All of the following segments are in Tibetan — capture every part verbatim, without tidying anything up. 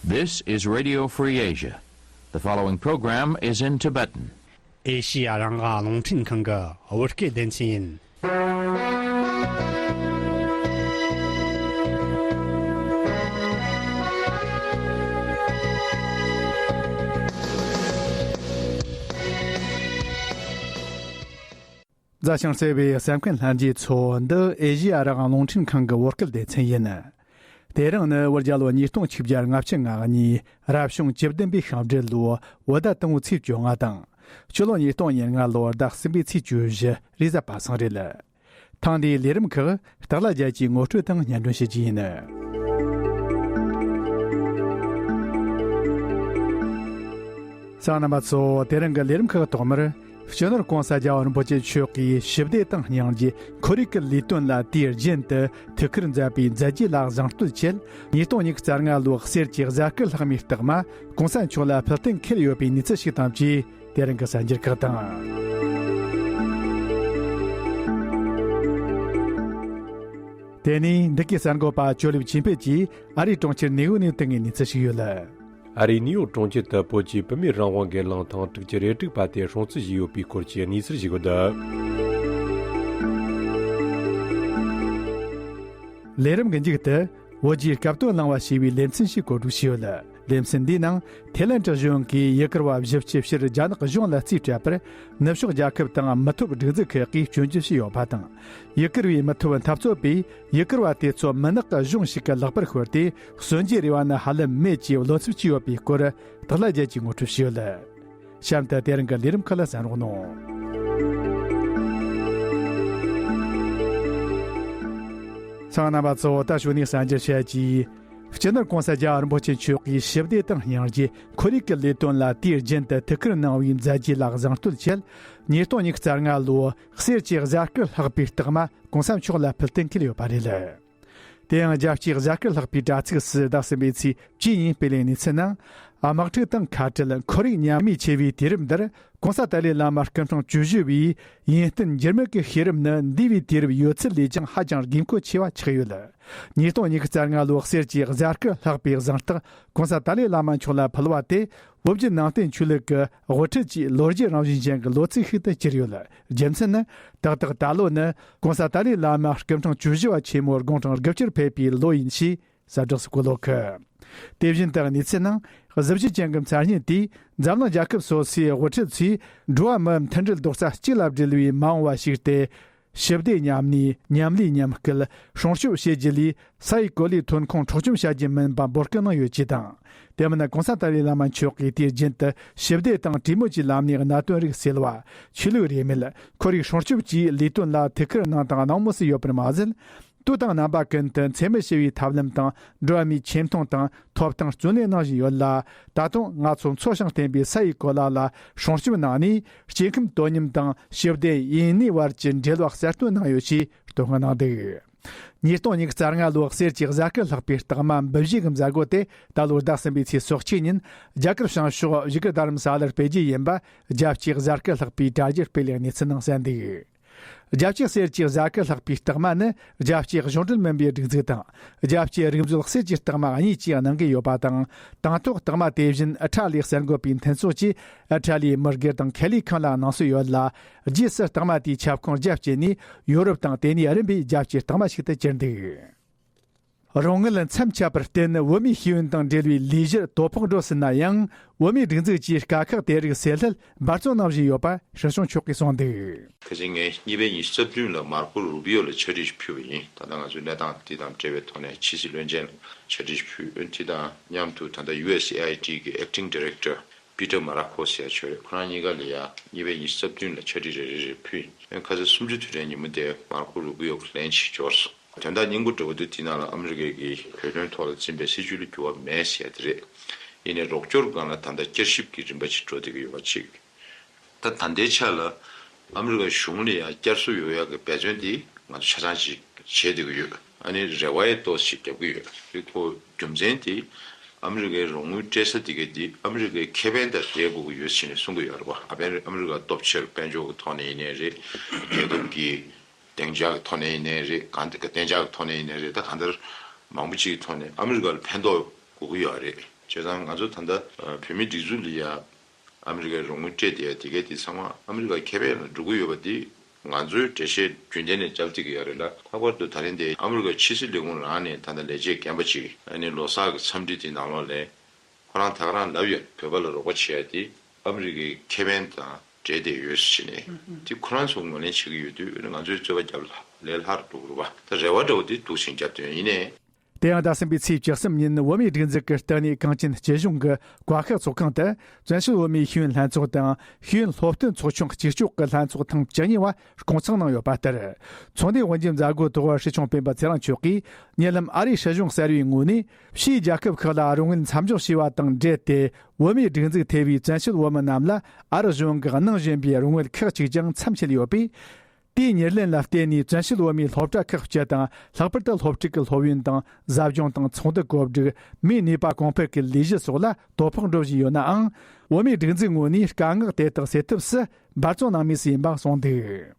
This is Radio Free Asia. The following program is in Tibetan. ཨེ་ཤི་ཡ་རང་དབང་རླུང་འཕྲིན་ཁང་གི་བོད་སྐད་སྡེ་ཚན་ཡིན། མཛའ་ཞིང་བརྩེ་བའི་གསན་མཁན་ལྷན་རྒྱས་ཚོ། འདི་ཨེ་ཤི་ཡ་རང་དབང་རླུང་འཕྲིན་ཁང་གི་བོད་སྐད་སྡེ་ཚན་ཡིན། དེ་རིང་ནི་བོད་རྒྱལ་ལོ་ཉིས་སྟོང་ཆིག་བརྒྱ་ལྔ་བཅུ་ང་གཉིས་རབ་བྱུང་བཅུ་བདུན་པའི་ཤིང་སྦྲུལ་ལོའི་བོད་ཟླ་དང་པོའི་ཚེས་བཅོ་ལྔ་དང་། སྤྱི་ལོ་ཉིས་སྟོང་ཉེར་ལྔ་ལོའི་ཟླ་གསུམ་པའི་ཚེས་བཅུ་བཞི་རེས་གཟའ་པ་སངས་རེད། ཐེངས་འདིའི་ལས་རིམ་ཁག་སྟག་ལྷ་རྒྱལ་གྱིས་ངོ་སྤྲོད་དང་སྙན་སྒྲོན་ཞུ་རྒྱུ་ཡིན། གསན་མཁན་རྣམ་པ་ཚོ། དེ་རིང་གི་ལས་རིམ་ཁག་ཐོག་མར། སྤྱི་ནོར་༸གོང་ས་༸རྒྱལ་བ་རིན་པོ་ཆེ་མཆོག་གིས་ཞི་བདེ་དང་སྙིང་རྗེ། ཁོར་ཡུག་གི་ལས་དོན་ལ་དུས་རྒྱུན་དུ་ཐུགས་ཁུར་མཛད་པའི་མཛད་རྗེས་ལ་བཟང་བསྟོད་ཆེད། ཉིས་སྟོང་ཉི་ཤུ་རྩ་ལྔ་ལོའི་གསེར་གྱི་གཟའ་སྐར་ལྷག་མའི་རྟགས་མ་༸གོང་ས་མཆོག་ལ་ཕུལ་རྟེན་འཁེལ་ཡོད་པའི་གནས་ཚུལ་ཞིག་དང་བཅས། དེ་རིང་གི་གསར་འགྱུར་ཁག་དང་། དེ་ནས་འདི་གའི་གསར་འགོད་པ་ཇོ་ལེབ་ཆོས་འཕེལ་གྱིས་ཨ་རིའི་གྲོང་ཁྱེར་ནིའུ་ཡོག་ནས་བཏང་བའི་གནས་ཚུལ་ཞིག་ཡོད། ཨ་རིའི་ནིའུ་ཡོག་གྲོང་ཁྱེར་དུ་བོད་ཀྱི་བུད་མེད་རང་དབང་སྒེར་ལངས་ཐེངས་དྲུག་ཅུ་རེ་དྲུག་པ་དེ་སྲུང་བརྩི་བྱས་ཡོད་པའི་སྐོར་གྱི་གནས་ཚུལ་ཞིག་ཡོད། ལས་རིམ་གྱི་མཇུག་ཏུ། བོད་ཀྱི་སྐབས་དོན་གླེང་བ་ཞེས་པའི་ལེ་ཚན་ཞིག་གོ་སྒྲིག་བྱས་ཡོད། ལེ་ཚན་འདིའི་ནང་། ཐའི་ལན་གྲུ་གཞུང་གིས་ཡུ་གུར་བ་བཞི་བཅུ་ཕྱིར་རྒྱ་ནག་གཞུང་ལ་རྩིས་སྤྲད་པར། ནུབ་ཕྱོགས་རྒྱལ་ཁབ་དང་མི་ཐོབ་སྒྲིག་འཛུགས་ཁག་གིས་སྐྱོན་བརྗོད་བྱས་ཡོད་པ་དང་། ཡུ་གུར་བའི་མི་ཐོབ་འཐབ་རྩོད་པས་ཡུ་གུར་བ་དེ་ཚོ་མུན་ནག་གི་གཞུང་ཞིག་གི་ལག་པར་ཤོར་ཏེ། གསོན་རྒྱུའི་རེ་བ་ནི་ཧ་ལམ་མེད་ཅེས་བློ་འཚབ་བྱས་ཡོད་པའི་སྐོར། སྟག་ལྷ་རྒྱལ་གྱིས་ངོ་སྤྲོད་བྱས་ཡོད། གཤམ་དུ་དེ་རིང་གི་ལས་རིམ་ཁག་ལ་གསན་རོགས་གནང་། གསན་མཁན་རྣམ་པ་ཚོ། ད་གཞུག་ནས་གསར་འགྱུར་བཤད་ཀྱིས། སྤྱི་ནོར་༸གོང་ས་༸རྒྱལ་བ་རིན་པོ་ཆེ་མཆོག་གིས་ཞི་བདེ་དང་སྙིང་རྗེ། ཁོར་ཡུག་གི་ལས་དོན་ལ་དུས་རྒྱུན་དུ་ཐུགས་ཁུར་གནང་བའི་མཛད་རྗེས་ལ་བཟང་བསྟོད་ཆེད། ཉིས་སྟོང་ཉི་ཤུ་རྩ་ལྔ་ལོའི་གསེར་གྱི་གཟའ་སྐར་ལྷག་པའི་རྟགས་མ་༸གོང་ས་མཆོག་ལ་ཕུལ་རྟེན་འཁེལ་ཡོད་པ་རེད། དེ་ཡང་རྒྱལ་སྤྱིའི་གཟའ་སྐར་ལྷག་པའི་དྲ་ཚིགས་སུ་ཟླ་གསུམ་པའི་ཚེས་བཅུ་ཉིན་སྤེལ་བའི་གནས་ཚུལ་ནང་། དམག་འཁྲུག་དང་ཁ་བྲལ། ཁོར་ཡུག་ཉམས་དམས་ཆེ་བའི་དུས་རབས་འདིར། ༸གོང་ས་ཏཱ་ལའི་བླ་མ་སྐུ་ཕྲེང་བཅུ་བཞི་བའི་ཡོན་ཏན་འགྱུར་མེད་ཀྱི་ཤེས་རབ་ནི། འདས་པའི་དུས་རབས་ཡོད་ཚད་ལས་ཀྱང་ཧ་ཅང་དགོས་མཁོ་ཆེ་བ་ཆགས་ཡོད། ཉིས་སྟོང་ཉི་ཤུ་རྩ་ལྔ་ལོའི་གསེར་གྱི་གཟའ་སྐར་ལྷག་པའི་གཟེངས་རྟགས་༸གོང་ས་ཏཱ་ལའི་བླ་མ་མཆོག་ལ་ཕུལ་བ་དེ། བོད་བརྒྱུད་ནང་བསྟན་ཆོས་ལུགས་ཀྱི་དབུ་ཁྲིད་ཀྱི་ལོ་རྒྱུས་རང་བཞིན་ཅན་གྱི་ལོ་ཚིགས་ཤིག་ཏུ་གྱུར་ཡོད། རྒྱུ་མཚན་ནི། ཏག་ཏག་ད་ལོ་ནི་༸གོང་ས་ཏཱ་ལའི་བླ་མ་སྐུ་ཕྲེང་བཅུ་བཞི་བ་ཆེན་མོ་དགུང་གྲངས་དགུ་བཅུར་ཕེབས་པའི་ལོ་ཡིན་ཞེས་གསལ་བསྒྲགས་སུ་བཀོད་ཡོད། དེ་བཞིན་དུ་གནས་ཚུལ་ནང་། གཟི་བརྗིད་ཅན་གྱི་མཚན་སྙན་དེས། འཛམ་གླིང་རྒྱལ་ཁབ་སོ་སོའི་དབུ་ཁྲིད་ཚོས། འགྲོ་བ་མི་མཐུན་སྒྲིལ་རྡོག་རྩ་གཅིག་ལ་སྒྲིལ་བའི་མ་འོངས་པ་ཞིག་སྟེ། ཞི་བདེ་མཉམ་གནས། མཉམ་ལས་མཉམ་སྐུལ། སྲུང་སྐྱོབ་བྱེད་རྒྱུ་ལས། ས་ཡི་གོ་ལའི་ཐོན་ཁུངས་འཕྲོག་བཅོམ་བྱ་རྒྱུ་མིན་པ་འབོད་སྐུལ་གནང་ཡོད་ཅེས་དང་། དེ་མིན་༸གོང་ས་ཏཱ་ལའི་བླ་མ་མཆོག་གིས་དུས་རྒྱུན་དུ་ཞི་བདེ་དང་གྲོས་མོལ་གྱི་ལམ་ནས་གནད་དོན་རིགས་སེལ་བ། ཆོས་ལུགས་རིས་མེད། ཁོར་ཡུག་སྲུང་སྐྱོབ་བཅས་ལས་དོན་ལ་ཐུགས་ཁུར་གནང་དང་གནང་མུས་སུ་ཡོད་པར་མ་ཟད། དུས་དང་རྣམ་པ་ཀུན་ཏུ་འཚེ་མེད་ཞི་བའི་ཐབས་ལམ་དང་། འགྲོ་བ་མིའི་ཆེ་མཐོང་དང་ཐོབ་ཐང་བརྩོན་ལེན་གནང་བཞིན་ཡོད་ལ། ད་དུང་ང་ཚོ་འཚོ་ཞིང་བརྟེན་པའི་ས་ཡི་གོ་ལ་ལ་སྲུང་སྐྱོབ་གནང་ནས། སྐྱེ་ཁམས་དོ་མཉམ་དང་ཞི་བདེ་ཡུན་གནས་བར་གྱི་འབྲེལ་བ་གསལ་སྟོན་གནང་ཡོད་ཅེས་བསྟོད་བསྔགས་གནང་འདུག། ཉིས་སྟོང་ཉི་ཤུ་རྩ་ལྔ་ལོའི་གསེར་གྱི་གཟའ་སྐར་ལྷག་པའི་རྟགས་མ་འབུལ་བཞེས་ཀྱི་མཛད་སྒོ་དེ་ད་ལོའི་ཟླ་གསུམ་པའི་ཚེས་སོ་གཅིག་ཉིན་རྒྱ་གར་བྱང་ཕྱོགས་བཞུགས་སྒར་རྡ་རམ་ས་ལར་སྤེལ་རྒྱུ་ཡིན་པ། རྒྱལ་སྤྱིའི་གཟའ་སྐར་ལྷག་པའི་གྲ་རྒྱས་སྤེལ་ཡག་གནས་ཚུལ་ནང་གསལ་འདུག། རྒྱལ་སྤྱིའི་གསེར་གྱི་གཟའ་སྐར་ལྷག་པའི་རྟགས་མ་ནི། རྒྱལ་སྤྱིའི་གཞུང་འབྲེལ་མིན་པའི་སྒྲིག་འཛུགས་དང་། རྒྱལ་སྤྱིའི་རིག་མཛོད་གསེར་གྱི་རྟགས་མ་གཉིས་ཀྱིས་གནང་གི་ཡོད་པ་དང་། དང་ཐོག་རྟགས་མ་དེ་བཞིན་ཨི་ཊ་ལིའི་གསར་འགོད་པའི་མཐུན་ཚོགས་ཀྱིས་ཨི་ཊ་ལིའི་མི་སྒེར་དང་ཁེ་ལས་ཁང་ལ་གནང་སྲོལ་ཡོད་ལ། རྗེས་སུ་རྟགས་མ་དེའི་ཁྱབ་ཁོངས་རྒྱ་བསྐྱེད་ནས། ཡོ་རོབ་དང་དེ་ནས་རིམ་པས་རྒྱལ་སྤྱིའི་རྟགས་མ་ཞིག་ཏུ་གྱུར་འདུག། རོགས་དངུལ་མཚམས་ཆད་པར་བརྟེན། བོད་མིའི་ཤེས་ཡོན་དང་འབྲེལ་བའི་ལས་གཞིར་དོ་ཕོག་འགྲོ་སྲིད་ན་ཡང་། བོད་མིའི་སྒྲིག་འཛུགས་ཀྱིས་དཀའ་ཁག་དེ་རིགས་སེལ་སླད་འབད་བརྩོན་གནང་བཞིན་ཡོད་པ་སྲིད་སྐྱོང་མཆོག་གིས་གསུངས་འདུག། ཁ་སང་ངས་གཉིས་པའི་ཉི་ཤུ་རྩ་བདུན་ལ་མར་ཁོ་རུ་པི་ཡོ་ལ་ཕྱག་བྲིས་ཤིག་ཕུལ་བ་ཡིན། ད་ལྟ་ང་ཚོའི་གནས་སྟངས་འདི་དང་འབྲེལ་བའི་ཐོག་ནས་ཕྱི་སྲིད་བློན་ཆེན་ལ་ཕྱག་བྲིས་ཤིག་ཕུལ། འདི་དང་མཉམ་དུ་ད་ལྟ་ཡུ་ཨེས་ཨེ་ཨའི་ཌི་གི་Acting Director Peter Marakos ཟེར་ཡ་ཅིག་ཡོད་རེད། ཁོ་རང་གཉིས་ཀ་ལ་ཡ་གཉིས་པའི་ཉི་ཤུ་རྩ་བདུན་ལ་ཕྱག་བྲིས་རེ་རེ་རེ་ཕུལ་ཡིན། ཁ་སང་གསུམ་བཅུ་དུས་དྲན་ཉིན་མོ་དེ་མར་ཁོ་རུ་པི་ཡོ་གི་ལན་ཞིག་འབྱོར་སོང་། དོན་དག་སྙིང་པོ་འདྲ་བོ་འདི་དེ་ནང་ལ་ཨ་མི་རི་ཀའི་གི་བོད་དོན་ཐོག་ལ་འཛིན་པའི་སྲིད་བྱུས་ལ་འགྱུར་བ་མེད་ཟེར་དེ་རེད། ཡིན་ནའི་རོགས་སྐྱོར་སྒང་ལ་ད་ལྟ་བསྐྱར་ཞིབ་ཀྱི་རིམ་པ་ཞིག་འགྲོ་བསྡད་ཀྱི་ཡོད་པ་གཅིག། ད་ད་ལྟའི་ཆ་ལ་ཨ་མི་རི་ཀའི་གཞུང་ལ་ཡང་བསྐྱར་གསོ་ཡོང་ཡག་གི་འབད་བརྩོན་དེ་ང་ཚོ་ཆ་ཚང་ཞིག་བྱེད་བསྡད་ཀྱི་ཡོད། ཨ་ནི་རེ་བ་ཡང་ཏོག་ཙམ་ཞིག་རྒྱབ་ཀྱི་ཡོད། དེ་ཁོ་རྒྱུ་མཚན་དེ་ཨ་མི་རི་ཀའི་རོགས་དངུལ་སྤྲད་ས་དེ་ག་དེ་ཨ་མི་རི་ཀའི་ཁེ་ཕན་དང་འབྲེལ་དགོས་ཀྱི་ཡོད་ཟེར་ནས་གསུང་གི་ཡོད་རེད་པ། ཨ་ཕན་ཨ་མི་རི་ཀ་སྟོབས་ཆེར་དཔལ་འབྱོར་གྱི་ཐོག་ནས་ཡིན་ནའི་རེད། རྒྱལ་ཁབ་ཀྱི་བདེ་འཇགས་ཀྱི་ཐོག་ནས་ཡིན་ནའི་རེད། གང་ལྟར་བདེ་འཇགས་ཀྱི་ཐོག་ནས་ཡིན་ནའི་རེད། ད་གང་ལྟར་མང་པོ་ཅིག་གི་ཐོག་ནས་ཨ་མི་རི་ཀ་ལ་ཕན་ཐོགས་དགོས་ཀྱི་ཡོད་རེད། བྱས་ཙང་ང་ཚོ་ད་ལྟ་ཨ་བོད་མིའི་སྒྲིག་འཛུགས་ལ་ཡ་ཨ་མི་རི་ཀའི་རོགས་དངུལ་སྤྲད་བསྡད་ཡ་དེ་གས་དེ་ཚང་མ་ཨ་མི་རི་ཀའི་ཁེ་ཕན་ལ་འགྲོ་གི་ཡོད་པ་དེ་ང་ཚོའི་འགྲེལ་བཤད་རྒྱུན་ལྡན་ནས་བརྒྱབ་བསྡད་ཀྱི་ཡོད་རེད་ལ། ལྷག་པར་དུ་ད་རིང་དེ་ཨ་མི་རི་ཀའི་ཕྱི་སྲིད་ལས་ཁུངས་རང་ནས་ད་ལྟ་ལས་བྱེད་རྒན་པ་ཅིག་ཨ་ནི་ལོ་གསར་གྱི་འཚམས་འདྲི་དེ་ནང་ལོགས་ལ་ཁོ་རང་ད་ག་རང་ལབ་ཡོད། བོད་པ་ལ་རོགས་པ་བྱེད་ཡ་དེ་ཨ་མི་རི་ཀའི་ཁེ་ཕན་དང་འབྲེལ་བསྡད་ཡོད་ཟེར་ནས་དེ་ཁོ་རང་ཚོ་ངོས་ལེན་བྱེད་ཀྱི་ཡོད་དུས་ང་ཚོའི་རྩོད་པ་རྒྱབ་ལ་ལས་སླ་རུ་འགྲོ་གི་རེད་པ། ད་རེ་བ་འདྲ་བོ་དེ་འདུག་སེ་རྒྱབ་དོན་ཡིན་ནའི། དེ་ཡང་ཟླ་གསུམ་པའི་ཚེས་བཅུ་གསུམ་ཉིན་བོད་མིའི་སྒྲིག་འཛུགས་ཀྱི་ལྟེ་གནས་གངས་ཅན་སྐྱིད་གཤོངས་ཀྱི་བཀའ་ཤག་ཚོགས་ཁང་དུ་བཙན་བྱོལ་བོད་མིའི་ཤེས་ཡོན་ལྷན་ཚོགས་དང་ཤེས་ཡོན་སློབ་སྟོན་ཚོགས་ཆུང་གཅིག་ལྕོགས་ཀྱི་ལྷན་ཚོགས་ཐེངས་བཅུ་གཉིས་པ་སྐོང་ཚོགས་གནང་ཡོད་པ་ལྟར། ཚོགས་འདུའི་དབུ་འབྱེད་མཛད་སྒོའི་ཐོག་སྲིད་སྐྱོང་སྤེན་པ་ཚེ་རིང་མཆོག་གིས་ཉེ་ལམ་ཨ་རིའི་སྲིད་གཞུང་གསར་བའི་ངོས་ནས་ཕྱིའི་རྒྱལ་ཁབ་ཁག་ལ་རོགས་དངུལ་མཚམས་འཇོག་བྱས་པ་དང་འབྲེལ་ཏེ་བོད་མིའི་སྒྲིག་འཛུགས་ཐེ་བའི་བཙན་བྱོལ་བོད་མི་རྣམས་ལ་ཨ་རི་གཞུང་གིས་གནང་བཞིན་པའི་རོགས་དངུལ་ཁག་ཅིག་ཀྱང་མཚམས་ཆད་ཡོད་པས། དེའི་ཉེར་ལེན་ལ་བརྟེན་ནས་བཙན་བྱོལ་བོད་མིའི་སློབ་གྲྭ་ཁག་སྤྱི་དང་ལྷག་པར་དུ་སློབ་ཕྲུག་གི་སློབ་ཡོན་དང་ཟབ་སྦྱོང་དང་ཚོགས་འདུ་གོ་སྒྲིག་མིའི་ནུས་པ་གོང་འཕེལ་གྱི་ལས་གཞི་སོགས་ལ་དོ་ཕོག་འགྲོ་བཞིན་ཡོད་ནའང་། བོད་མིའི་སྒྲིག་འཛུགས་ངོས་ནས་དཀའ་ངལ་དེ་དག་སེལ་ཐབས་སུ་འབད་བརྩོན་གནང་མུས་སུ་ཡིན་པ་གསུངས་འདུག་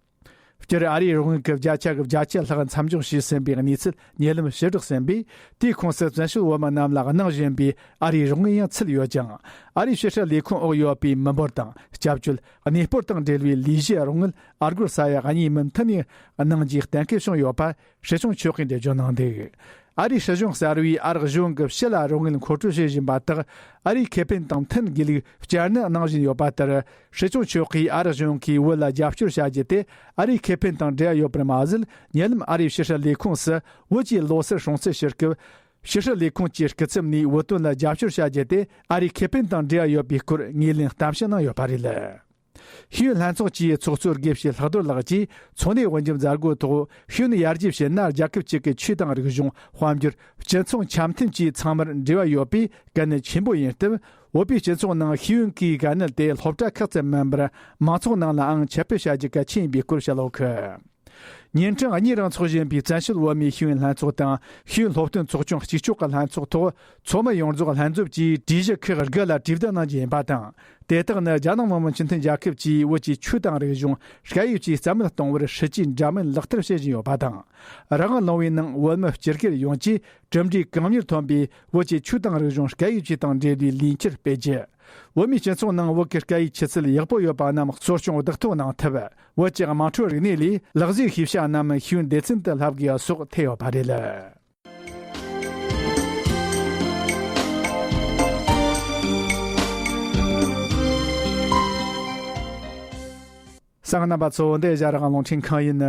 སྤྱིར་ཨ་རིའི་རོགས་དངུལ་གྱི་བརྒྱ་ཆ་གི་བརྒྱ་ཆ་ལྷག་མཚམས་འཇོག་བྱས་ཟིན་པའི་གནས་ཚུལ་ཉེ་ལམ་ཕྱིར་བསྒྲགས་ཟིན་པས། དེའི་ཁོངས་སུ་བཙན་བྱོལ་བོད་མི་རྣམས་ལ་གནང་བཞིན་པའི་ཨ་རིའི་རོགས་དངུལ་ཡང་ཚུད་ཡོད་ཅིང་། ཨ་རིའི་ཕྱི་སྲིད་ལས་ཁུངས་འོག་ཡོད་པའི་མི་འབོར་དང་། སྐྱབས་བཅོལ། གནས་སྤོར་དང་འབྲེལ་བའི་ལས་གཞི་རོགས་དངུལ་ཨ་སྒོར་ས་ཡ་གཉིས་མུ་མཐུད་ནས་གནང་རྒྱུའི་གཏན་འཁེལ་བྱུང་ཡོད་པ་སྲིད་སྐྱོང་མཆོག་གིས་འགྲེལ་བརྗོད་གནང་འདུག་ཨ་རིའི་སྲིད་གཞུང་གསར་བས་ཨ་རིའི་གཞུང་གི་ཕྱི་ལ་རོགས་དངུལ་མཁོ་སྤྲོད་བྱེད་བཞིན་པ་དག་ཨ་རིའི་ཁེ་ཕན་དང་མཐུན་དགོས་ལུགས་བསྐྱར་ནན་གནང་བཞིན་ཡོད་པ་ལྟར། སྲིད་སྐྱོང་མཆོག་གིས་ཨ་རིའི་གཞུང་གིས་བོད་ལ་རྒྱབ་སྐྱོར་བྱ་རྒྱུ་དེ་ཨ་རིའི་ཁེ་ཕན་དང་འབྲེལ་བ་ཡོད་པར་མ་ཟད། ཉེ་ལམ་ཨ་རིའི་ཕྱི་སྲིད་ལས་ཁུངས་སུ་བོད་ཀྱི་ལོ་སར་སྲུང་བརྩི་ཞུ་སྐབས། ཕྱི་སྲིད་ལས་ཁུངས་ཀྱི་སྐུ་ཚབ་ནས་བོད་དོན་ལ་རྒྱབ་སྐྱོར་བྱ་རྒྱུ་དེ་ཨ་རིའི་ཁེ་ཕན་དང་འབྲེལ་བ་ཡོད་པའི་སྐོར་ངོས་ལེན་གཏམ་བཤད་གནང་ཡོད་པ་རེད། ཤེས་ཡོན་ལྷན་ཚོགས་ཀྱི་ཚོགས་གཙོ་དགེ་བཤེས་ལྷག་རྡོར་ལགས་ཀྱིས་ཚོགས་འདུའི་དབུ་འབྱེད་མཛད་སྒོའི་ཐོག་ཤེས་ཡོན་ཡར་རྒྱས་བྱེད་ན་རྒྱལ་ཁབ་ཅིག་གི་ཆོས་དང་རིག་གཞུང་། དཔལ་འབྱོར། སྤྱི་ཚོགས་འཆམ་མཐུན་བཅས་ཚང་མར་འབྲེལ་བ་ཡོད་པས་གལ་གནད་ཆེན་པོ་ཡིན་སྟབས། བོད་པའི་སྤྱི་ཚོགས་ནང་ཤེས་ཡོན་གྱི་གལ་གནད་དེ་སློབ་གྲྭ་ཁག་ཙམ་མིན་པར་མང་ཚོགས་ནང་ལའང་ཁྱབ་སྤེལ་བྱ་རྒྱུ་གལ་ཆེན་ཡིན་པའི་སྐོར་བཤད་ཡོད་ཀི། ཉིན་གྲངས་གཉིས་རིང་འཚོགས་བཞིན་པའི་བཙན་བྱོལ་བོད་མིའི་ཤེས་ཡོན་ལྷན་ཚོགས་དང་ཤེས་ཡོན་སློབ་སྟོན་ཚོགས་ཆུང་གཅིག་ལྕོགས་ཀྱི་ལྷན་ཚོགས་ཐོག་ཚོགས་མི་ཡོངས་རྫོགས་ལྷན་འཛོམས་ཀྱིས་གྲོས་གཞི་ཁག་དགུ་ལ་གྲོས་བསྡུར་གནང་རྒྱུ་ཡིན་པ་དང་། དེ་དག་ནི་རྒྱ་ནག་མི་དམངས་སྤྱི་མཐུན་རྒྱལ་ཁབ་ཀྱིས་བོད་ཀྱི་ཆོས་དང་རིག་གཞུང་སྐད་ཡིག་བཅས་རྩ་མེད་གཏོང་བར་སྲིད་ཇུས་འདྲ་མིན་ལག་བསྟར་བྱེད་བཞིན་ཡོད་པ་དང་། རང་དབང་ལུང་པའི་ནང་བོད་མི་སྤྱི་སྒེར་ཡོངས་ཀྱིས་གྲུབ་འབྲས་གང་མྱུར་ཐོན་པའི་བོད་ཀྱི་ཆོས་དང་རིག་གཞུང་སྐད་ཡིག་བཅས་དང་འབྲེལ་བའི་ལས་འཆར་སྤེལ་རྒྱུ། བོད་མིའི་སྤྱི་ཚོགས་ནང་བོད་ཀྱི་སྐད་ཡིག་ཆུ་ཚད་ཡག་པོ་ཡོད་པ་རྣམས་གསོ་སྐྱོང་བདག་ཐོན་གནང་ཐབས། བོད་ཀྱི་དམངས་ཁྲོད་རིག་གནས་ལས་ལག་རྗེས་ཤེས་བྱ་རྣམས་ཤེས་ཡོན་སྡེ་ཚན་དུ་བསླབ་དགོས་པ་སོགས་ཐེ་ཡོད་པ་རེད། གསན་མཁན་རྣམ་པ་ཚོ། འདི་ཨེ་ཤ་ཡ་རང་དབང་རླུང་འཕྲིན་ཁང་ཡིན།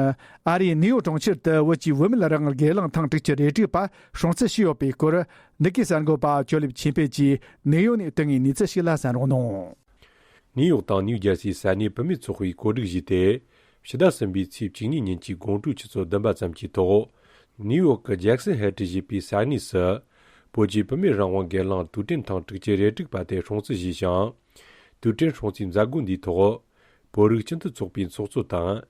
ཨ་རིའི་ནིའུ་ཡོག་གྲོང་ཁྱེར་དུ་བོད་ཀྱི་བུད་མེད་རང་དབང་སྒེར་ལངས་ཐེངས་དྲུག་ཅུ་རེ་དྲུག་པ་སྲུང་བརྩི་བྱས་ཡོད་པའི་སྐོར། འདི་གའི་གསར་འགོད་པ་ཇོ་ལེབ་ཆོས་འཕེལ་གྱིས་ནིའུ་ཡོག་ནས་བཏང་བའི་གནས་ཚུལ་ཞིག་ལ་གསན་རོགས་གནང་། ནིའུ་ཡོག་དང་ནིའུ་ཇར་སིའི་ས་གནས་བུད་མེད་ཚོགས་པས་གོ་སྒྲིག་བྱས་ཏེ། ཕྱི་ཟླ་གསུམ་པའི་ཚེས་བཅུ་གཉིས་ཉིན་གྱི་དགོང་དྲོའི་ཆུ་ཚོད་བདུན་པ་ཙམ་གྱི་ཐོག་ནིའུ་ཡོག་གི་ཇེག་སན་ཧེ་ཏྲི་ཞེས་པའི་ས་གནས་སུ། བོད་ཀྱི་བུད་མེད་རང་དབང་སྒེར་ལངས་དུས་དྲན་ཐེངས་དྲུག་ཅུ་རེ་དྲུག་པ་དེ་སྲུང་བརྩི་བྱས་ཤིང་། དུས་དྲན་སྲུང་བརྩིའི་མཛད་སྒོ་འདིའི་ཐོག་བོད་རིགས་སྤྱི་མཐུན་ཚོགས་པའི་ཚོགས་གཙོ་དང་།